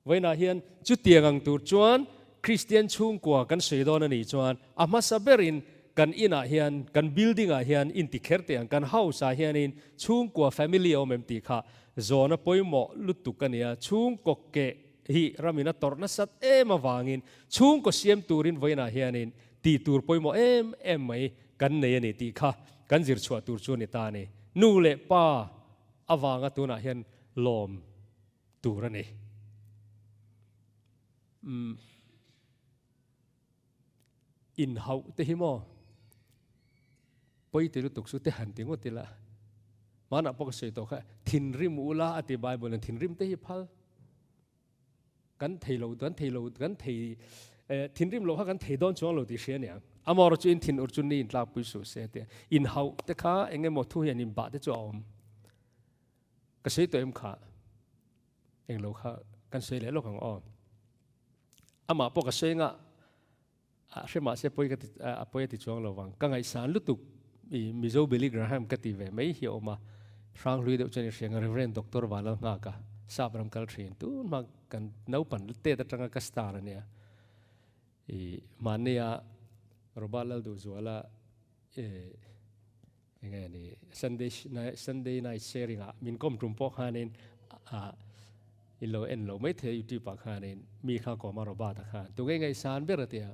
Vawiinah hian chutiang ang tur chuan Kristian chhungkua kan sawi dawn a nih chuan a hmasa berin kan inah hian, kan building ah hian inti kher teh ang, kan house ah hianin chhungkua family a awm em tih kha zawna pawimawh lutuk a ni a. Chhungkaw keh hi ramin a tawrh nasat em avangin chhungkaw siam turin vawiinah hianin tih tur pawimawh em em mai kan nei a ni tih kha kan zir chhuah tur chu a ni ta a ni. Nu leh pa avanga tunah hian lawm tur a ni. Umm inhauh te hi maw pawi ti lutuk chu te han ti ngawt ila hmanah pawh ka sawi tawh kha thinrim ula a ti Bible in thinrim te hi phal kan thei lo kan thei lo kan thei thinrim loh kha kan thei dawn chuang lo tih hria aniang amaherawhchu chu in thin ur chu ni in tlakpui suh se tia inhauh te kha eng emaw thu hian inbah te chu a awm. Ka sawi tawh em kha? Englo kha kan sawi leh lawk ang aw. Amah pawh ka sawi nga a hre mahse pawi ka ti a pawi a ti chuang lo vang. Ka ngaihsan lutuk i Mizo Billy Graham ka ti ve mai hi a awm a. Hranghlui deuh chuan i hria ang Reverend Doctor Vanlal Nghaka sap ram kal thin tun hma kan naupan tet atanga ka star a nia. I mahnia Robert Lalduhzuala i Enge ni Sunday Sunday night sharing ah min kawm tum pawh khanin ah in lo en lo mai thei YouTube ah khanin mi kha kawm a Robert a khan tunge ngaihsan ber a tia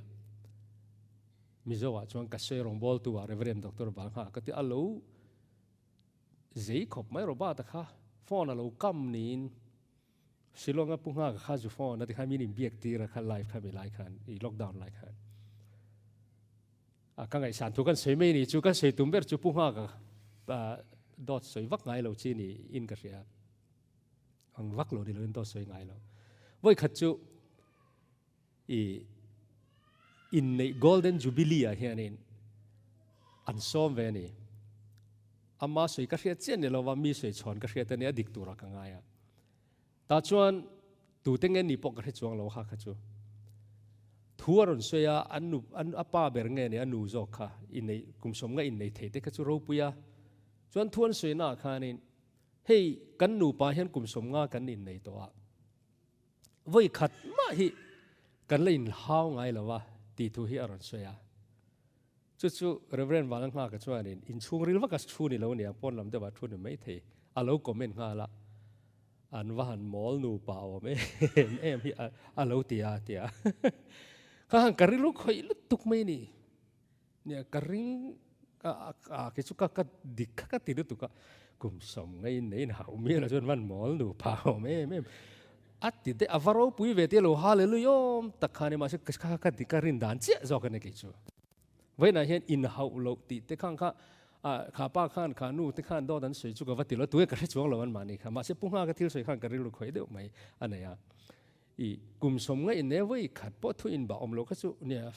Mizo ah chuan ka sawi rawngbawl tu ah Reverend Doctor Bangha ka ti a lo zei khawp mai Robert a kha phone a lo kam niin Shillong a pu nghak kha zu phone a ti khan min inbiak tir a kha live kha mi lai khan i lockdown lai khan a ka ngaihsan thu kan sawi mai ni chu kan sawi tum ber chu pu nghak a dawt sawi vak ngai lo chi ni in ka hria ang vak lo ni lo in dawt sawi ngai lo voi khat chu i inneih golden jubilee ah hianin. An sawm ve a ni. Ama sawi ka hriat chiah ni lova mi sawi chhawn ka hriat a ni a dik turah ka ngai a. Tah chuan tute nge ni pawh ka hre chuang lo kha kha chu. Thu a rawn sawi a, an nu an a pa ber nge ni a nu zawk kha innei kum sawm nga innei thei te kha chu ropui a. Chuan thu an sawi naah khanin hei kan nupa hian kum 50 kan innei tawh a. Vawi khat mah hi kan la inhau ngai lo a tih thu hi a rawn sawi a. Chu chu Reverend Vanlalnghaka chuanin inchhung ril vaka thu ni lo nia pawn lam deuhah thu ni mai thei a lo comment nghal a, an va han mawl nupa awm em em hi a lo ti a tia. Kha han ka rilru khawih lutuk mai ni. Nia ka ring a kei chu ka ka dik kha ka ti lutuk a, kum sawm ngei nei in hauh mial ah chuan van mawl nupa awm em em a ti deuh a va ropui ve tia lo hallelujah awm tak kha ni mahse kha ka dik ka rin dan chiah zawk a ni kei chu. Vawiinah hian inhauh loh tih te khan kha kha pa khan kha nu te khan dawt an sawi chu ka va ti lo tunge ka hre chuang lo an mahni kha mahse pu nghaka thil sawi khan ka rilru khawih deuh mai a nei a. I kum sawm ngaih in ne vawi khat pawh thu in bah awm lo kha chu nia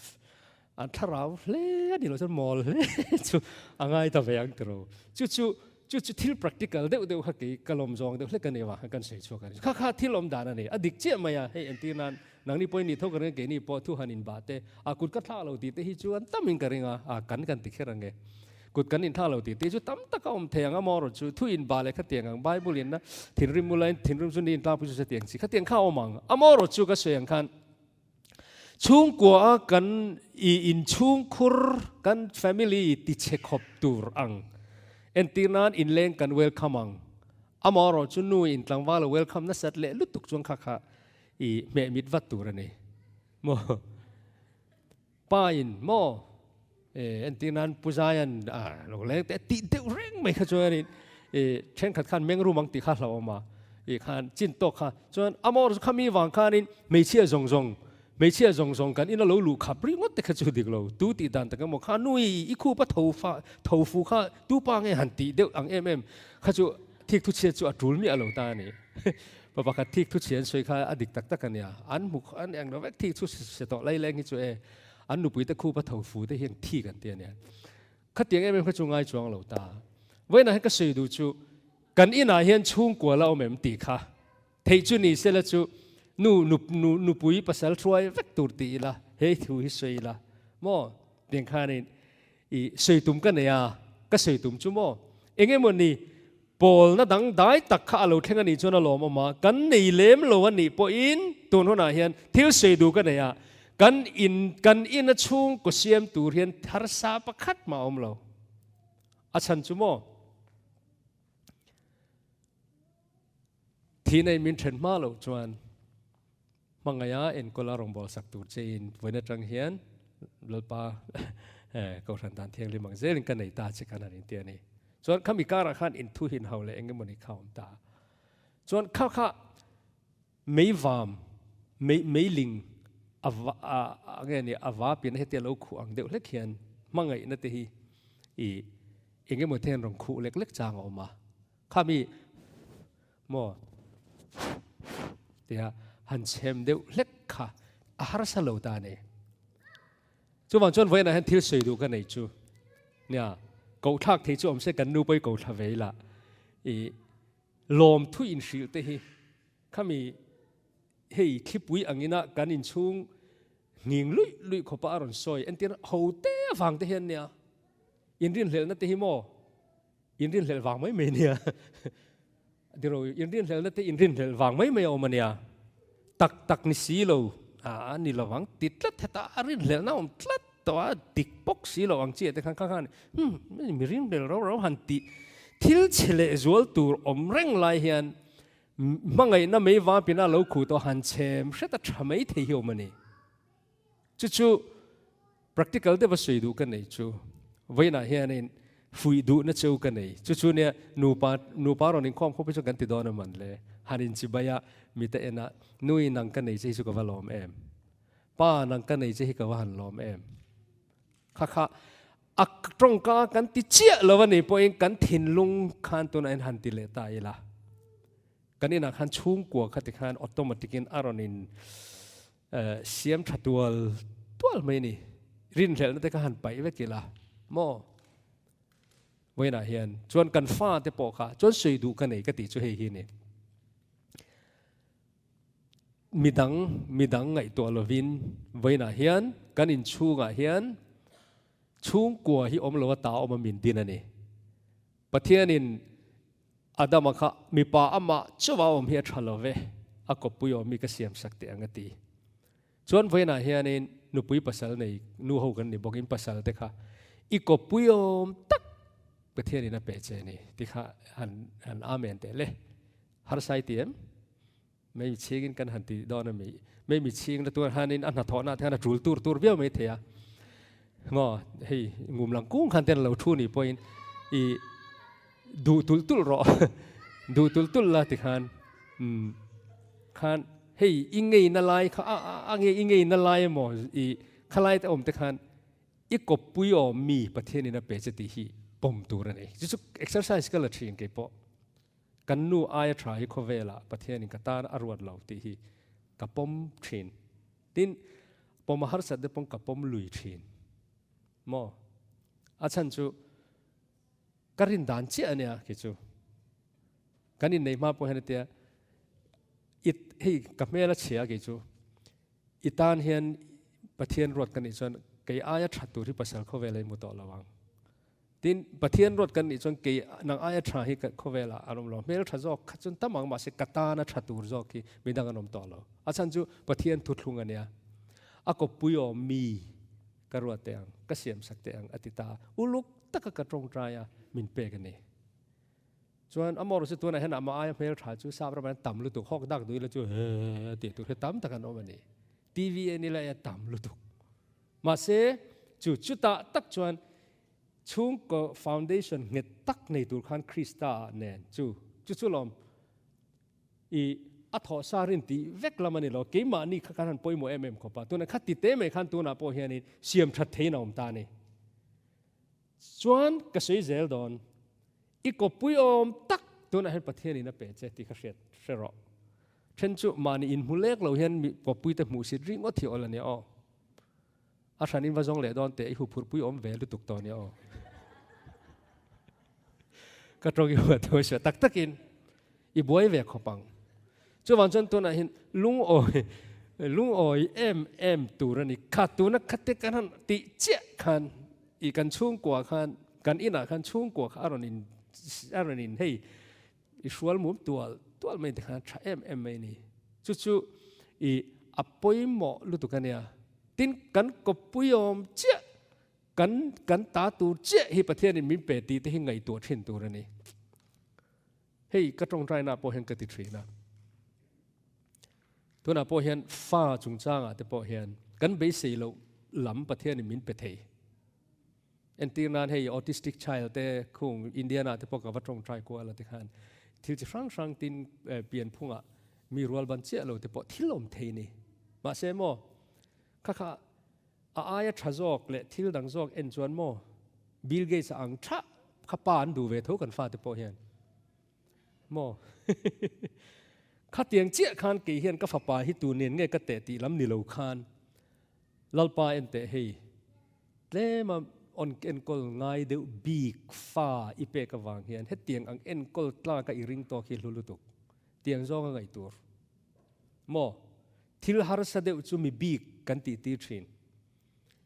an thlarau hle a ni lo chuan mawl hle chu a ngai ta ve ang tiro. Chu chu chu chu thil practical deuh deuh kha kei ka lawm zawng deuh hlek a ni vang khan kan sawi chhuak a ni. Kha kha thil awm dan a ni. A dik chiah mai a, hei entir nan nangni pawhin ni tho ka ring a, keini pawh thu han in bah te a kut ka thlak lo tih te hi chu an tamin ka ring a, a kan kan ti kher ang e. Kut kan inthlak lo tih te chu tam tak a awm thei ang a maw erawh chu thu inbah leh khatiang ang Bible in a thinrim mu laiin thinrim chu ni intlangpui chu chutiang chi khatiang kha a awm ang a maw erawh chu ka sawi ang khan chhungkua a kan i inchhungkhur kan family ti chhe khawp tur ang entir nan inleng kan welcome ang a maw erawh chu nu in tlangval a welcome nasat leh lutuk chuan kha kha i hmeh mit vat tur a ni maw. Pa in maw e entir nan Pu Zaian a lo leng te tih deuh reng mai kha chuan in e thenkhat khan meng rum ang tih kha hlauhawm a i khan chin tawk kha chuan a mawr chu khami vang khan in hmeichhia zawng zawng hmeichhia zawng zawng kan in a lo luh khap ringawt te kha chu dik lo tu tih dan tak emaw kha nui i khup a tho fa tho fu kha tu pa nge han tih deuh ang em em kha chu thik thu chhiat chu a tul miah lo ta a ni. Pa pakhat thik thu chhian sawi kha a dik tak tak a nia. An hmu an eng lo vek thik thu se tawh lai leng hi chu e an nupui te khup a tho fu te hian thik an ti a nia. Khatiang em em kha chu ngai chuang lo ta. Vawiinah hian ka sawi duh chu kan inah hian chhungkua la awm em tih kha theih chu ni sela chu nu nu nupui pasal hruai vek tur ti ila he thu hi sawi ila maw tiang khanin i sawi tum ka nei a ka sawi tum chu maw engemawni Pawlna dangdai tak kha a lo thleng a nih chuan a lawmawm a, kan nei lem lo a nih pawhin tun hunah hian thil sawi duh ka nei a, kan in kan ina chhungkaw siam tur hian harsa pakhat mah a awm lo. A chhan chu maw? Thihna in min then hma loh chuan hmangaih a enkawl a rawngbâwl sak tur che in vawiin atang hian Lalpa Kohhran dan thianghlim ang zelin ka nei ta che khan han inti a ni. Chuan khami karah khan inthu hin ho leh eng emawni kha a awm ta. Chuan kha kha meivam, mei meiling a va a nge ni a va pian hetia lo khuh ang deuh hlek hian hmangaihna te hi i eng emaw te hian rawn khuh lek lek chang a awm a. Khami Maw? Tia han chhem deuh hlek kha a harsa lo ta a ni. Chuvang chuan vawiinah hian thil sawi duh ka nei chu. Nia, kohthlak thei chu awm se kan nu pawh i kohthla ve ila. I lawmthu inhrilh te hi khami hei thlipui angina kan inchhung nghing luih luih khawpa a rawn sawi entir ho te avang te hian nia inrinhlelhna te hi maw Inrinhlelh vang mai mai nia. Diro, inrinhlelhna te inrinhlelh vang mai mai a awm a nia. Tak tak ni si lo, a ni lovang ti tlat heta a rinhlelhna awm tlat tawh a, dik bawk si lo ang chi ah te khan kha khan hmm mi rinhlelh rau rau han tih thil chhe leh zual tur awm reng lai hian hmangaihna mei vapin a lo khuh tawh han chhem hret a tha mai thei hi awm a ni. Chu chu practical deuha sawi duh ka nei chu vawiinah hianin fuih duhna cheu ka nei. Chu chu nia nupa nupa rawn inkhawm khawp hi chu kan ti dawn a man le. Han inchibai a mite ena nui nang ka nei che hi chu ka va lawm em. Pa nang ka nei che hi ka va han lawm em. Kha kha a tawngka kan ti chiah lo a nih pawhin kan thinlung khan tunah hian han ti leh ta ila. Kan inah khan chhungkua kha tikhan automatic in a rawn in Siam tha tual tual mai a ni. Rinhlelhna te kha han paih vek ila maw? Vawiinah hian chuan kan fate pawh kha chuan sawi duh ka nei ka tih chu hei hi a ni. Midang midang ngaihtuah lovin vawiinah hian kan inchhungah hian chhungkua hi awm lo a ta awm a min din a ni. Pathianin Adama kha mipa amah chauha awm hi a tha lo ve, a kawppui awm hi ka siamsak teh ang a ti. Chuan vawiinah hianin nupui pasal nei nu ho kan ni bawk, in pasal te kha i kawppui awm tak Pathianin a pe che ni ti kha han han amen teh le. Harsa i ti em? Mei mi chhingin kan han ti dawn a mi. Mei mi chhing la tuar hanin a hnathawhna te khan a tul tur tur viau mai thei a. Maw hei ngum lang kung khan ten lo thu ni pawhin i duh tulh tulh rawh duh tulh tulh la ti khan um khan hei i ngei na lai kha a a nge i ngei na lai emaw i khalai te awm te khan i kawppui awm mi Pathian in a pe che tih hi pawm tur a ni. Chu chu exercise ka la thin kei pawh. Kan nu aia tha hi khawvelah Pathian in ka tan a ruat lo tih hi ka pawm thin. Tin, pawm a harsat te pawm ka pawm lui thin. Maw? A chhan chu Ka rin dan chiah a nia khi chu. Kan innei hma pawh hian a tia, I hei ka hmel a chhia kei chu. I tan hian Pathian ruat ka nih chuan kei aia tha tur hi pasal khawvel a i hmu tawh lo ang. Tin, Pathian ruat kan nih chuan kei nang aia tha hi khawvelah an awm lo. Hmel tha zawk kha chuan tam ang mahse ka tana tha tur zawk hi midang an awm tawh lo. A chhan chu Pathian thuthlung a nia. A kawppui awm mi ka ruat teh ang, ka siamsak teh ang a ti ta. Uluk taka ka tawngtai a, min pek a ni. Chuan amawr chu tunah hian amah aia hmel tha chu sap ramah hian tam lutuk, hawk dak duh ila chu he tih tur hi tam tak an awm a ni. TV en ila e tam lutuk. Mahse, chu chutah tak chuan chhungkaw foundation nghet tak nei tur khan Krista ah nen chu chu chu lawm I a thawh sa rin tih vek lam a ni lo, keimahni kha kan han pawimawh em em khawp a, tunah kha ti te mai khan tunah pawh hianin siam that theiin a awm ta a ni. Chuan ka sawi zel dawn, i kawppui awm tak tunah hian Pathianin a pe che tih kha hriat hre rawh. Then chu mahni inhmu lek lo hian mi kawppui te hmuh sit ringawt hi awl a nia aw. A hran in va zawng leh dawn teh i huphurhpui awm ve lutuk tawh nia aw. Ka tawng i huat tho sia tak takin i buai ve khawp ang. Chuvang chuan tunah hian lungawi lungawi em em tur a ni. Kha tuna khate kan han tih chiah khan i kan chhungkua khan kan inah khan chhungkua kha a rawn in a rawn in hei I hrual mum tual tual mai te khan tha em em mai ni. Chu chu i a pawimawh lutuk a nia. Tin kan kawppui awm chiah, kan kan ta tur chiah hi Pathianin min pe tih te hi ngaihtuah thin tur a ni. Hei ka tawngtaina pawh hian ka ti thin a. Tunah pawh hian fa chungchangah te pawh hian kan beisei loh lam Pathianin min pe thei. Entir nan hei autistic child te khung Indiana te pawh ka va tawngtai kual a ti khan thil chi hrang hrang tin pian phungah mi rual ban chiah lo te pawh thil awm thei ni. Mahse maw kha kha a aia tha zawk leh thil dang zawk en chuan maw Bill Gates a ang tha kha pa an duh ve tho kan fate pawh hian maw khatiang chiah khan kei hian ka fapa hi tu nen nge ka teh tih lam ni lo khan Lalpa en teh hei, tlema on enkawl ngai deuh bik fa i pek avang hian hetiang ang enkawl tlaka i ring tawk hi hlu lutuk. Tiang zawnga ngaih tur. Maw? Thil harsa deuh chu mi bik kan tih tir thin.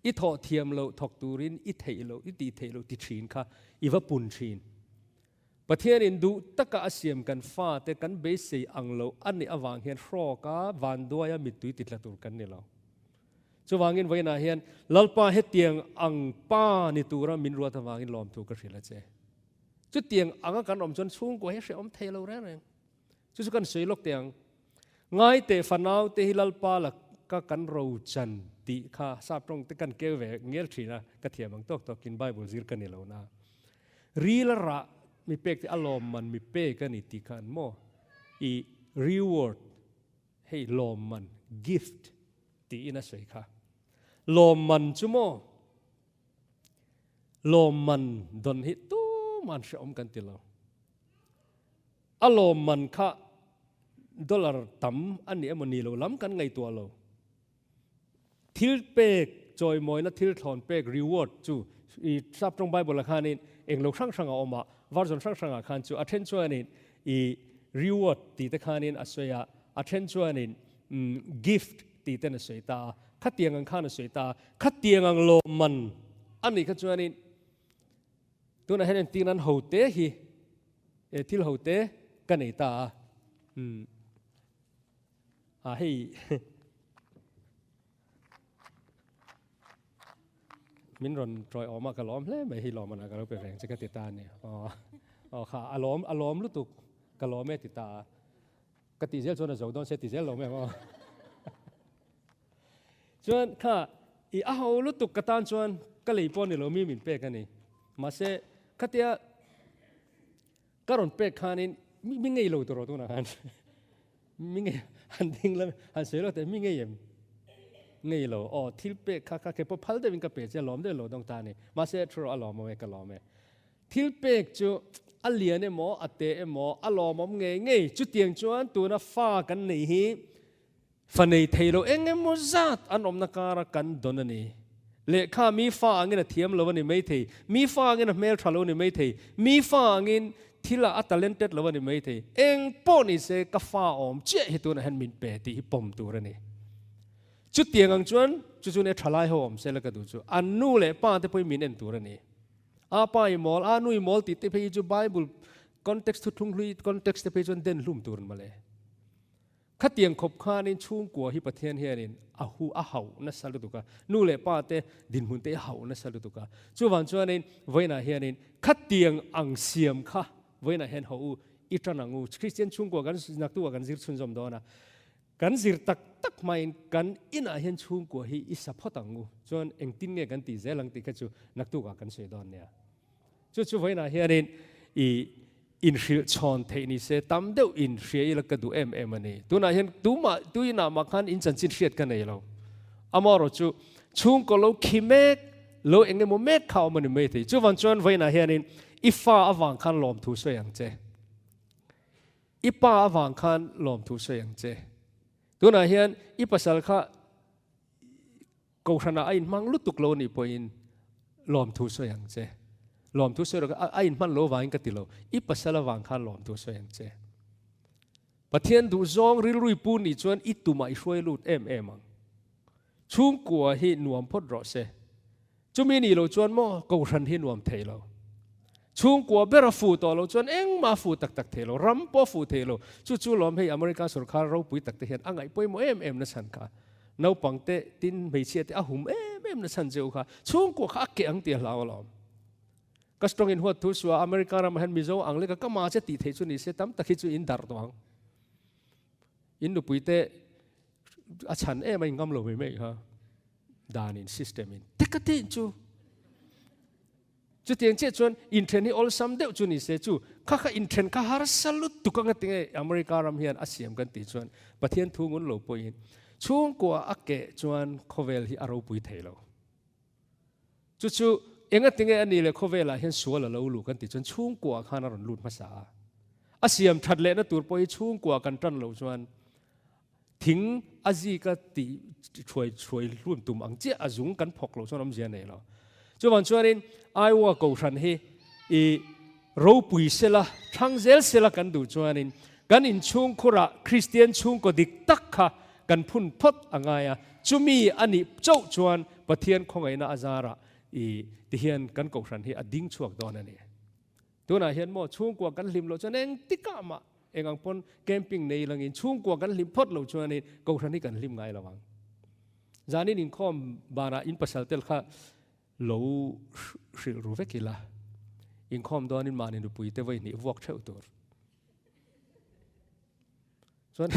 I thawh thiam loh thawk turin i theih loh, i tih theih loh ti thin kha i va pun thin. Pathianin duh taka a siam kan fate kan beisei ang lo a nih avang hian hrawka vanduaia mittui titla tur kan ni lo. Chuvangin vawiinah hian Lalpa hetiang ang pa ni tura min ruat avangin lawmthu ka hrilh a che. Chutiang anga kan awm chuan chhungkua hi hrehawm thei lo reng reng. Chu chu kan sawi lawk teh ang. Ngaite fanau te hi Lalpa laka kan rochan tih kha sap tawng te kan keu ve ngel thin a, ka thiam ang tawk tawkin Bible zir ka ni lo na. Ril a rah mi pek te a lawmman mi pek a ni tih khan maw i reward hei lawmman gift tiin a sawi kha. Lawmman chu maw lawmman dawn hi tuman hrehawm kan ti lo. A lawmman kha dollar tam a ni emaw ni lo lam kan ngaihtuah lo. Thil pek, chawimawina thil thlawn pek, reward, chu I Sap tawng Bible ah khanin eng lo hrang hrang a awm a, version hrang hrangah khan chu a then chuanin i reward tih te khanin a sawi a, a then chuanin gift tih ten a sawi ta a, khatiang ang khan a sawi ta a, khatiang ang lawmman a nih kha chuanin tunah hian entir nan ho te hi thil ho te ka nei ta a, a hei Min rawn tawi awm a, ka lawm hle mai hi lawm a ka lo pe reng che ka ti ta a ni. Aw aw kha a lawm a lawm lutuk ka lawm e ti ta a. Ka tih zel chuan a zo dawn se ti zel lo mai ang aw. Chuan kha i a ho lutuk ka tan chuan ka lei pawh ni lo mi min pek a ni. Mahse khatia Ka rawn pek khanin mi ngei lo tawh rawh tunah khan mi ngei han ding la han sawi lo teh mi ngei em ngei lo aw thil pek kha kha keipawh phal deuhin ka pe che lawm deuh lo dawng ta a ni mahse thu rawh a lawm awm e ka lawm e thil pek chu a lian emaw a te emaw a lawmawm ngei ngei chutiang chuan tuna fa kan nei hi Fa nei thei lo eng emaw zat an awmna kara kan dawn a ni. Lehkha mi fa angin a thiam lo a ni maithei, mi fa angin a hmel tha lo a ni maithei, mi fa angin thilah a talented lo a ni maithei. Eng pawh ni se ka fa awm chiah hi tunah hian min pe tih hi pawm tur a ni. Chutiang ang chuan chu chu nia thalai ho awm se la ka duh chu an nu leh pa te pawhin min en tur a ni. A pa i mawl, a nu i mawl tih te phei hi chu Bible context thuthlung hlui context te phei chuan den hlum tur mawle. Khatiang khawp khanin chhungkua hi Pathian hianin a hu a hauh nasa lutuk a, nu leh pa te dinhmun te hi a hauh nasa lutuk a. Chuvang chuanin vawiinah hianin khatiang ang siam kha vawiinah hian haw u i tan ang u. Kristian chhungkua kan naktukah kan zir chhunzawm dawn a, kan zir tak tak hmain kan inah hian chhungkua hi i sa phawt ang u. Chuan engtin nge kan tih zel ang tih kha chu naktukah kan sawi dawn nia. Chu chu vawiinah hianin i inhrilh chhawn theih ni se tam deuh in hria ila ka duh em em a ni. Tunah hian tumah tuinah mah khan in chanchin hriat ka nei lo. Amaherawh chu chhungkaw lo khi mek lo eng emaw mek kha awm a ni mai thei. Chuvan chuan vawiinah hianin i fa avang khan lawmthu sawi ang che. I pa avang khan lawmthu sawi ang che. Tunah hian i pasal kha Kohhranah a inhmang lutuk lo nih pawhin lawmthu sawi ang che. Lawmthu sawi rawh, a inhman lo vangin ka ti lo. I pasal avang khan lawmthu sawi ang che. Pathian duhzawng rilrui pu nih chuan i tumah i hruai lut em em ang. Chhungkua hi nuam phawt rawh se. Chumi nih loh chuan maw Kohhran hi nuam thei lo. Chhungkua ber a fuh tawh loh chuan engmah a fuh tak tak thei lo, ram pawh a fuh thei lo. Chu chu lawm hei America sorkar ropui tak te hian a ngaih pawimawh em em na chhan kha. Naupang te tin hmeichhia te a hum em em na chhan cheu kha chhungkua kha a keh ang tih a hlau alawm. Ka strong in huat thu suah America ramah hian Mizo ang leka ka ma che tih theih chu ni se tam tak hi chu in darh tawh ang. In nupui te a chhan em a in ngam lo mai mai kha dan in system in te ka ti chu. Chutiang chiah chuan inthen hi awlsam deuh chu ni se chu kha kha inthen kha harsa lutuk anga tinge America ram hian a siam kan tih chuan Pathian thu ngun lo pawhin chhungkua a keh chuan khawvel hi a ropui thei lo. Chu chu enga tinge a ni le khawvelah hian sual a lo luh kan tih chuan chhungkua khan a rawn lut hmasa a. A siam that lehna tur pawh hi chhungkua kan tan loh chuan Thing a zika tih thuai thuai hlun tum ang chiah a zung kan phawk loh chuan awmzia nei lo. Chuvang chuanin Iowa Kohhran hi i ropui sela, thlang zel sela kan duh chuanin kan inchhungkhurah Kristian chhungkaw dik tak kha kan phun phawt a ngai a, chumi a nih chauh chuan Pathian khawngaihna a zarah i tihian kan Kohhran hi a ding chhuak dawn a ni. Tunah hian maw chhungkua kan hlim loh chuan engtikah mah eng ang pawn camping nei langin chhungkua kan hlim phawt loh chuanin Kohhran hi kan hlim ngai lo ang. Zanin inkhawm banah in pasal tel kha lo hrilh ru vek ila, inkhawm dawnin mahni nupui te vawi hnih vuak theuh tur. Chuan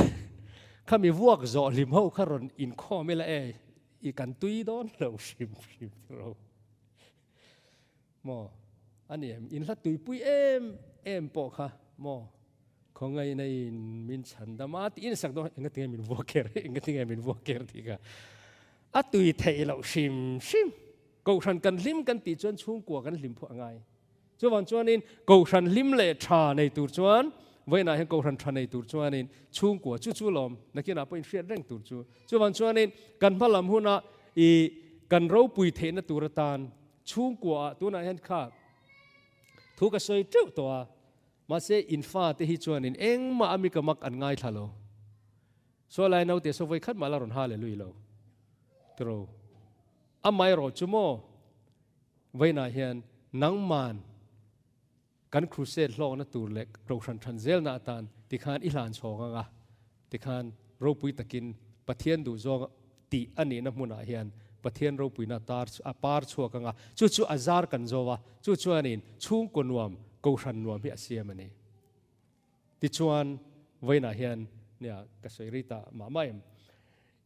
khami vuak zawh hlim ho kha rawn inkhawm ila e, i kan tui dawn lo hrim hrim ro. Maw? A ni em? In hla tuipui em em pawh kha maw? Khawngaihna in min chhan dam a tih in sak dawn enga tinge min vuak ker enga tinge min vuak ker tih kha a tui theih loh hrim hrim. Kohhran kan hlim kan tih chuan chhungkua kan hlim phuah a ngai. Chuvang chuanin kohhran hlim leh tha nei tur chuan vawiinah hian kohhran tha nei tur chuanin chhungkua chu chu lawm nakinah pawh inhriat reng tur chu. Chuvang chuanin kan hma lam huna i kan ropui theihna tur atan. Chhungkua ah tunah hian kha thu ka sawi teuh tawh a, mahse in fate hi chuanin engmah a mika mak an ngaithla lo. Saw lai naute saw vawi khat mah la rawn ha leh lui lo. Tiro. Amaherawh chu maw vawiinah hian nangman kan crusade hlawkna tur leh kohhran than zelna atan tikhan i hlan chhawng ang a, tikhan ropui takin Pathian duhzawng tih a nihna hmunah hian Pathian ropuina tar a par chhuak ang a, chu chu a zar kan zo a, chu chuanin chhungkaw nuam, kohhran nuam hi a siam a ni. Tichuan vawiinah hian nia ka sawi rei ta mah mah em?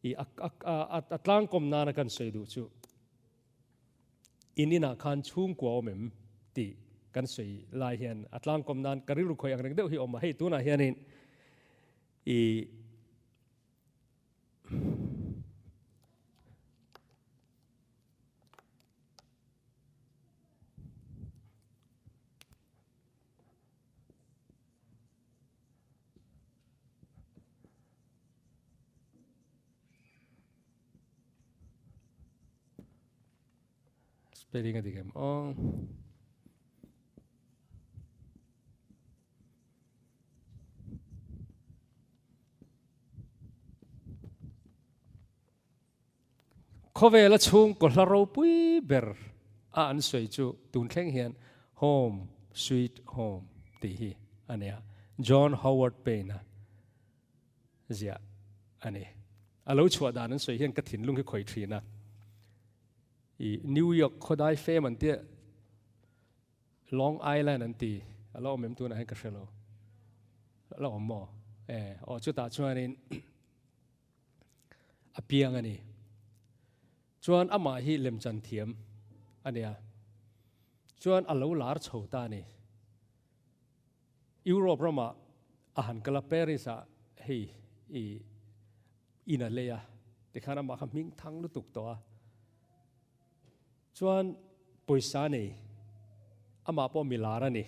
I a a a tlangkawm nana kan sawi duh chu In inah khan chhungkua awm em? tih kan sawi lai hian a tlangkawm nan ka rilru khawi ang reng deuh hi awm a, hei tunah hianin i Spelling a dik em aw. Khawvela chhungkaw hla ropui ber a an sawi chu tun thleng hian Home Sweet Home tih hi a nia. John Howard Payne-a ziah a ni. A lo chhuah dan an sawi hian ka thinlung hi khawih thin a. I New York khawdai fem an tia Long Island an ti. A la awm em tunah hian ka hre lo. A la awm maw? E, aw chutah chuanin a piang a ni. Chuan amah hi lemchan thiam a nia. Chuan a lo lar chho ta a ni. Europe ramah a han kal a, Paris ah hei i in a lei a, tikhan amah kha hming thang lutuk tawh a. Chuan pawisa nei, amah pawh milar a ni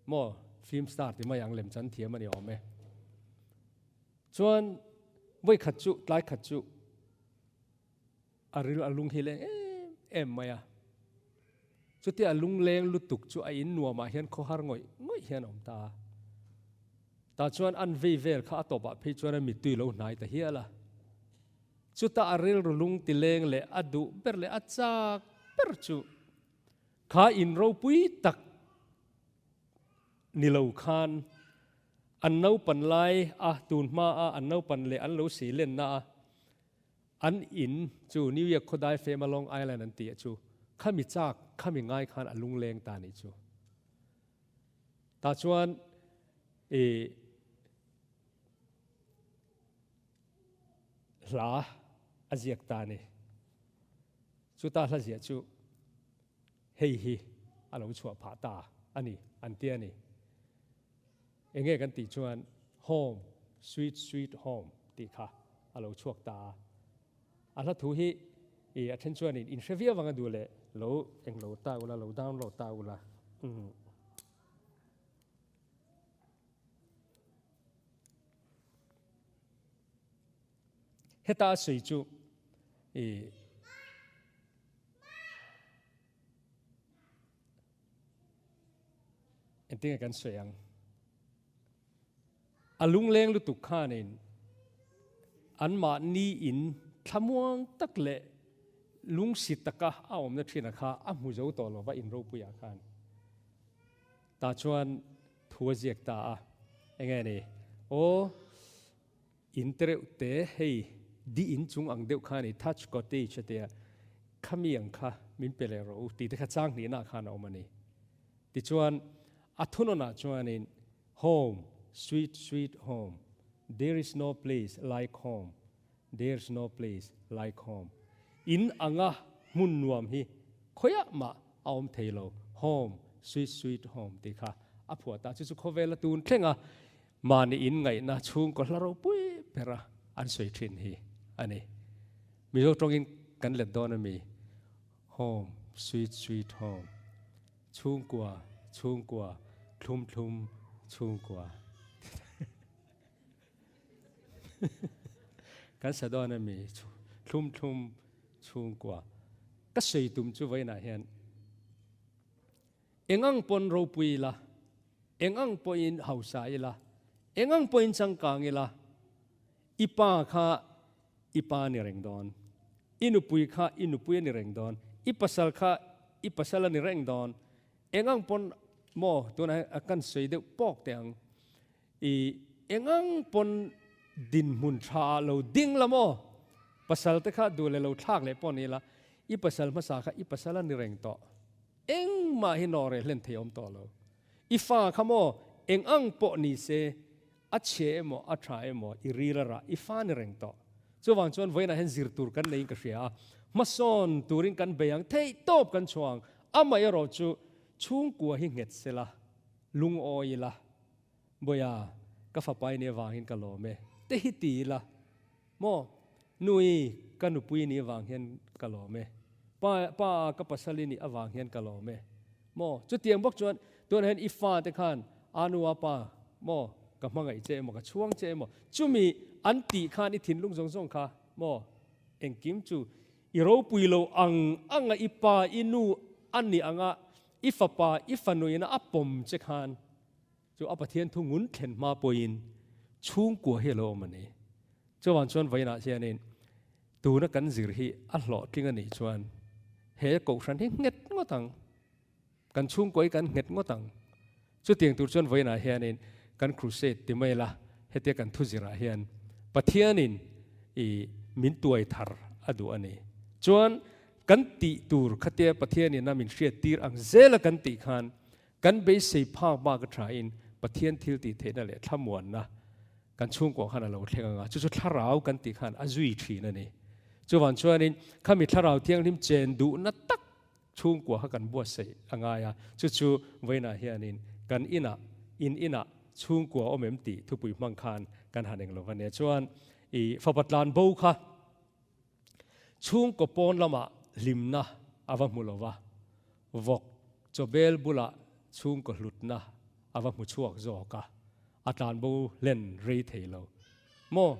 maw, film star ti mai ang lem chan thiam a ni awm e. Chuan vawi khat chu, tlai khat chu A ril a lung hi leng em em mai a. Chutia a lungleng lutuk chu a in nuamah hian khawhar ngawih ngawih hian a awm ta a. Tah chuan an vei vel kha a tawpah phei chuan a mittui lo hnai ta hial a. Chuta a rilru lung ti leng leh a duh ber leh a chak ber chu kha in ropui tak ni lo khan an naupan lai a tun hma a an naupan leh an lo sei lenna a An in chu New York khawdai fema Long Island an tih chu khami chak khami ngai khan a lungleng ta nih chu. Tah chuan i hla a ziak ta ni. Chuta hla ziah chu hei hi a lo chhuah phah ta a ni an ti a ni. Enge kan tih chuan Home, sweet sweet home tih kha a lo chhuak ta a. A hla thu hi i a then chuanin in hre viau ang a duh leh lo eng lo ta ula, lo download ta ula. Heta a sawi chu i Engtinge kan sawi ang? A lungleng lutuk khanin anmahni in thlamuang tak leh lungsi taka a awmna thin kha a hmu zo tawh lova in ropuiah khan. Tah chuan thu a ziak ta a, enge ni? Aw, in tereuh te hei di in chung ang deuh kha a ni, thatch cottage a tia, khami ang kha min pe leh rawh u tih te kha chang hnihna khan a awm a ni. Tichuan, a thunawnah chuanin, Home, sweet, sweet home, there is no place like home, there's no place like home. In anga hmun nuam hi khawiah mah a awm thei lo, home, sweet, sweet home tih kha a phuah ta. Chu chu khawvela tun thlenga Mahni in ngaihna chhungkaw hla ropui bera an sawi thin hi a ni. Mizo tawngin kan let dawn a mi? Home, sweet sweet home. Chhungkua, chhungkua, thlum thlum, chhungkua. Kan sa dawn a mi? Thlum thlum, chhungkua. Ka sawi tum chu vawiinah hian. Eng ang pawn ropui ila, eng ang pawhin hausa ila, eng ang pawhin changkang ila, i pa kha i pa a ni reng dawn, i nupui kha i nupui a ni reng dawn, i pasal kha i pasal a ni reng dawn. Eng ang pawn maw tunah hian kan sawi deuh pawk teh ang, i eng ang pawn dinhmun tha ah lo ding la maw, pasal te kha duh leh lo thlak leh pawh ni ila, i pasal hmasa kha i pasal a ni reng tawh. Engmah hi nawh reh hlen thei awm tawh lo. I fa kha maw eng ang pawh ni se, a chhia emaw a tha emaw i ril a rah, i fa ni reng tawh. Chuvang chuan vawiinah hian zir tur kan neiin ka hria a, hmasawn turin kan bei ang, theih tawp kan chhuah ang. Amaherawh chu chhungkua hi nghet sela, lungawi ila, Bawiha, ka fapa i nih avangin ka lawm e, te hi ti ila, Maw? Nui, ka nupui i nih avang hian ka lawm e. Pa, pa ka pasal i nih avang hian ka lawm e. Maw? Chutiang bawk chuan tunah hian i fate khan a nu a pa, maw, ka hmangaih che emaw, ka chhuang che emaw, chumi an tih khan i thinlung zawng zawng kha, maw, engkim chu i ropui lo ang anga i pa, i nu a nih anga i fapa, i fanuina a pawm che khan, Chu a Pathian thu ngun thlen hma pawhin chhungkua hi a lo awm a ni. Chuvang chuan vawiinah hianin tuna kan zir hi a hlawhtling a nih chuan he kohhran hi nghet ngawt ang, kan chhungkua hi kan nghet ngawt ang. Chutiang tur chuan vawiinah hianin kan crusade ti mai la, hetia kan thu zirah hian Pathianin i min tuai thar a duh a ni. Chuan kan tih tur khatia Pathianin a min hriattir ang zela kan tih khan Kan beisei phak bak a thain Pathian thil tih theihna leh thlamuanna kan chhungkuah khan a lo thleng ang a, chu chu thlarau kan tih khan a zui thin a ni. Chuvang chuanin khami thlarau thianghlim chen duhna tak chhungkuah kha kan buatsaih a ngai a, chu chu vawiinah hianin kan inah, in inah chhungkua awm em tih thupui hmang khan kan han eng lo va nia. Chuan i fapa tlan bo kha Chhungkaw pawn lamah hlimna a va hmu lo va, vawk chawbel bulah chhungkaw hlutna a va hmu chhuak zawk a, a tlanbo hlen rei thei lo. Maw,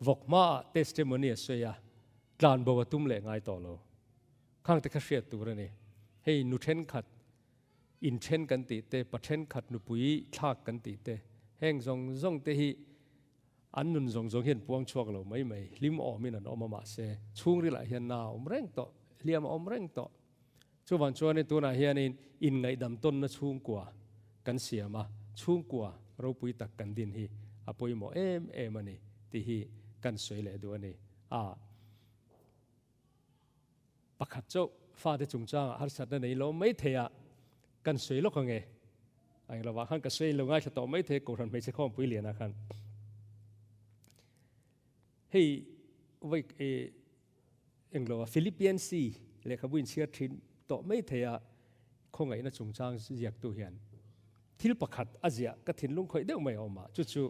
vawk hmaah testimony a sawi a, tlanbo a tum leh ngai tawh lo. Khangte kha hriat tur a ni. Hei nu thenkhat inthen kan tih te, pa thenkhat nupui thlak kan tih te, heng zawng zawng te hi An nun zawng zawng hian puang chhuak lo mai mai, hlim awmin an awm a mahse chhungrilah hian na a awm reng tawh, hliam a awm reng tawh. Chuvang chuanin tunah hianin inngaihdam tawnna chhungkua kan siam a, chhungkua ropui tak kan din hi a pawimawh em em a ni tih hi kan sawi leh duh a ni. A Pakhat chauh fate chungchangah harsatna nei lo mai thei a, kan sawi lawk ang e. A eng lovah khan ka sawi lo ngaithla tawh mai thei Kohhran hmeichhe khawmpui lianah khan. Hei vawi e eng lova Philippian si lehkhabu inchhiar thin tawh mai thei a khawngaihna chungchang ziaktu hian thil pakhat a ziah ka thinlung khawih deuh mai a awm a, chu chu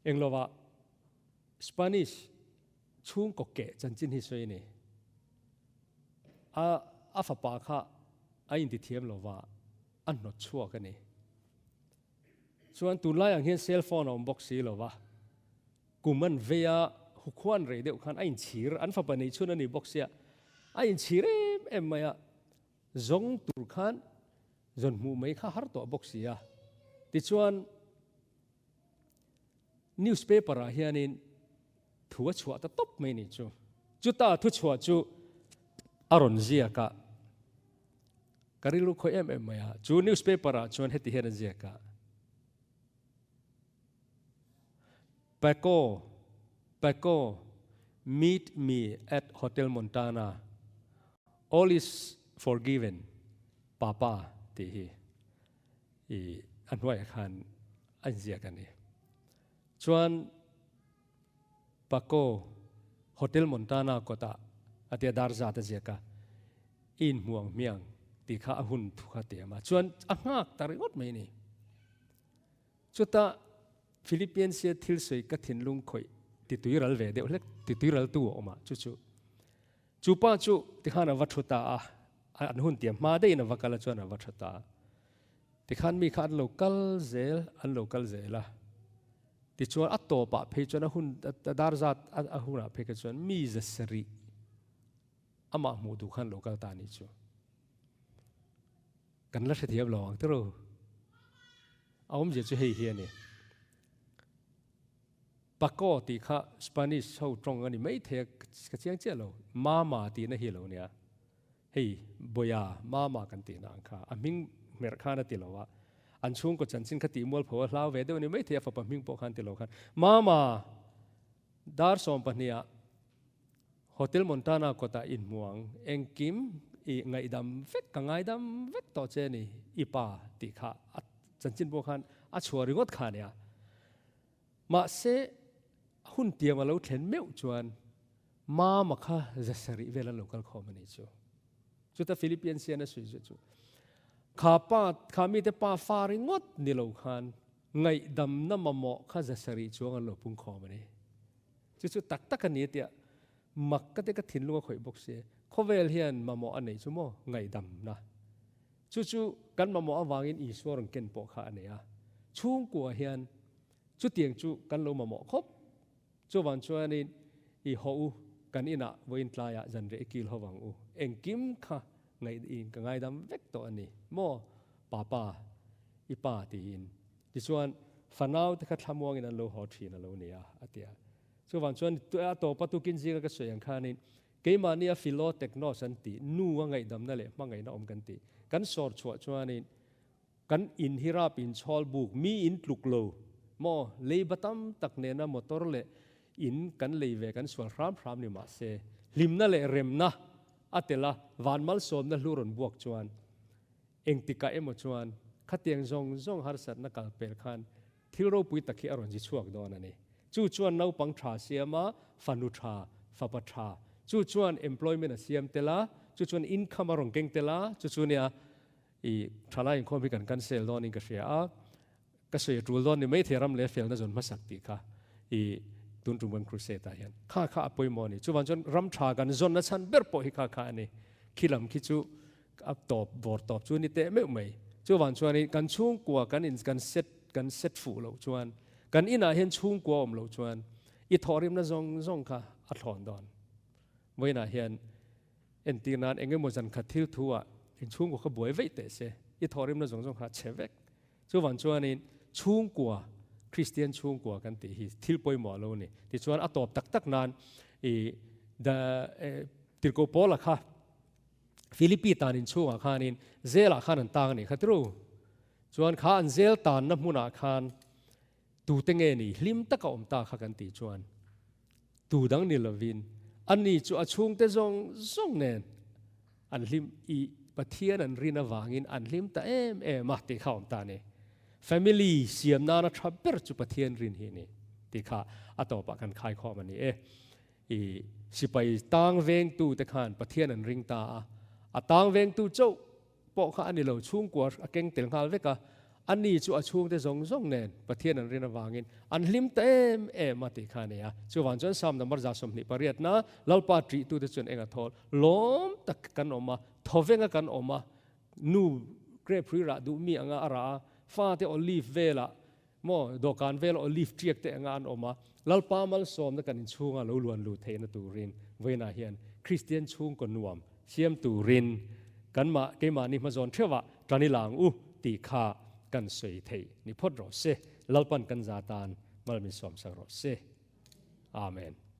eng lova Spanish Chhungkaw keh chanchin hi sawi a ni. A a fapa kha a intithiam lo va, a hnawt chhuak a ni. Chuan tunlai ang hian cell phone a awm bawk si lo va, kum an vei a, hukhuan rei deuh khan a inchhir, an fapa neih chhun a ni bawk sia, a inchhir em em mai a, zawng tur khan zawn hmuh mai kha har tawh bawk si a. Tichuan. Newspaper ah hianin thu a chhuah ta tawp mai ni chu. Chuta thu chhuah chu a rawn ziak a, ka rilru khawih em em mai a. Chu newspaper ah chuan heti hian a ziak a, Paco, Paco, meet me at Hotel Montana. All is forgiven, Papa tih hi. I a hnuaiah khan a inziak a ni. Chuan Paco Hotel Montana kawtah a tia dar zat a ziak a, i inhmu ang hmiang tih kha a hun thu kha ti em a. Chuan a nghak ta ringawt mai a ni. Chutah Philippiansia thil sawi ka thinlung khawih ti tuiral ve deuh hlek, ti tuiraltu a awm a, chu chu Chu pa chu tikhan a va thu ta a, an hun tiam hma deihin a va kal a chuan a va tha ta a. Tikhan mi kha an lo kal zel, an lo kal zel a. Tichuan a tawpah phei chuan a hun a dar zat a hunah phei kha chuan mi za sarih amah hmuh duh khan lo kal ta a nih chu. Kan la hrethiam lo ang tiraw? A awmzia chu hei hi a ni. Paco tih kha Spanish ho tawng a ni maithei a, ka chiang chiah lo. Mama tihna hi a lo nia. Hei Boya, Mama kan tihna ang kha. A hming hmerh khan a ti lo a. An chhungkaw chanchin kha tih mualpho a hlau ve deuh a ni maithei a, fapa hming pawh khan ti lo khan. Mama! Dar sawmpahniha Hotel Montana kawtah inhmu ang, engkim i ngaihdam vek, ka ngaidam vek tawh che ni, i pa tih kha a chanchin pawh khan a chhuah ringawt kha ania. Mahse, hun tiang a lo thlen meuh chuan Mama kha zasarih vel an lo kal khawm a nih chu. Chuta Philippians hian a sawi zet chu, kha pa, kha mite pa fa ringawt ni lo khan ngaihdamna mamawh kha zasarih chuang an lo pung khawm a ni. Chu chu tak tak a ni tia mak ka te ka thinlung a khawih bawk si. Khawvel hian mamawh a neih chu maw ngaihdamna. Chu chu kan mamawh avangin Isua rawn ken pawh kha a nei a. Chhungkua hian chutiang chu kan lo mamawh khawp. Chuvang chuanin i haw u, kan inah vawiin tlaiah zanriah i kil ho vang u. Engkim kha ngaih ka ngaidam vek tawh a ni maw papa i pa tiin. Tichuan, fanau te kha thlamuangin an lo haw thin a lo ni a, a ti a. Chuvang chuan a tawpa tukin zinga ka sawi ang khanin keimahnia philoteknos an tih, nu a ngaihdamna leh hmangaihna awm kan tih, kan sawr chhuah chuanin kan in hi rap in chhawl buk, mi in tluk lo maw, leiba tam tak nena motor leh in kan lei ve kan sual hram hram ni mah se, hlimna leh remna a tel a, van malsawmna hlu rawn buak chuan Engtikah emaw chuan khatiang zawng zawng harsatna kal pel khan thil ropui tak hi a rawn zi chhuak dawn a ni. Chu chuan naupang tha siam a, fanu tha, fapa tha, chu chuan employment a siam tel a, chu chuan income a rawn keng tel a, chu chu nia i thalai inkhawm hi kan cancel dawnin ka hria a, ka sawi a tul dawn ni maithei ram leh felna zawn hmasak tih kha i tun tum kan crusade ah hian kha kha a pawimawh a ni. Chuvang chuan ram tha kan zawnna chhan ber pawh hi kha kha a ni. Khi lam khi chu A tawp vawr tawp chu ni teh meuh mai. Chuvang chuanin kan chhungkua kan in kan set kan set fuh loh chuan kan inah hian chhungkua awm loh chuan i thawhrimna zawng zawng kha a thlawn dawn. Vawiinah hian entir nan eng emaw zan khat thil thu ah in chhungkua kha buai veih teh se i thawhrimna zawng zawng kha a chhe vek. Chuvang chuanin chhungkua Kristian chhungkua kan tih hi thil pawimawh lo ni. Tichuan a tawp tak tak nan i the Tirhkoh Paula kha Philippi tan inchhungah khanin zelah khan an tang a nih kha tru. Chuan kha an zel tanna hmunah khan tute nge ni hlim taka awm ta kha kan tih chuan tu dang ni lovin ani chu a chhungte zawng zawng nen an hlim i Pathian an rin avangin an hlim ta em em a tih kha awm ta a ni. Family siam nana tha ber chu Pathian rin hi a ni tih kha a tawpah kan khaikhawm a ni e. I sipai tang vengtu te khan Pathian an ring ta a, a tang vengtu chauh pawh kha a ni lo, chhungkua a keng tel nghal vek a, a ni chu a chhungte zawng zawng nen Pathian an rin avangin an hlim ta em em a tih kha a ni a. Chuvang chuan Psalm number 128 na Lalpa ṭihtute chuan eng a thawl? Lawm tak kan awm a, thawvenga kan awm a, nu grape hrui rah duh mi anga a rah a, fate olive velah Maw, dawhkan vel olive ṭiak te anga an awm a, Lalpa malsawmna kan inchhunga lo luan lut theihna turin vawiinah hian Kristian chhungkaw nuam siam turin kanmah keimahni hmazawn ṭheuhah ṭan i lang u tih kha kan sawi theih ni phawt rawh se. Lalpan kan za tan mal min sawmsak rawh se. Amen.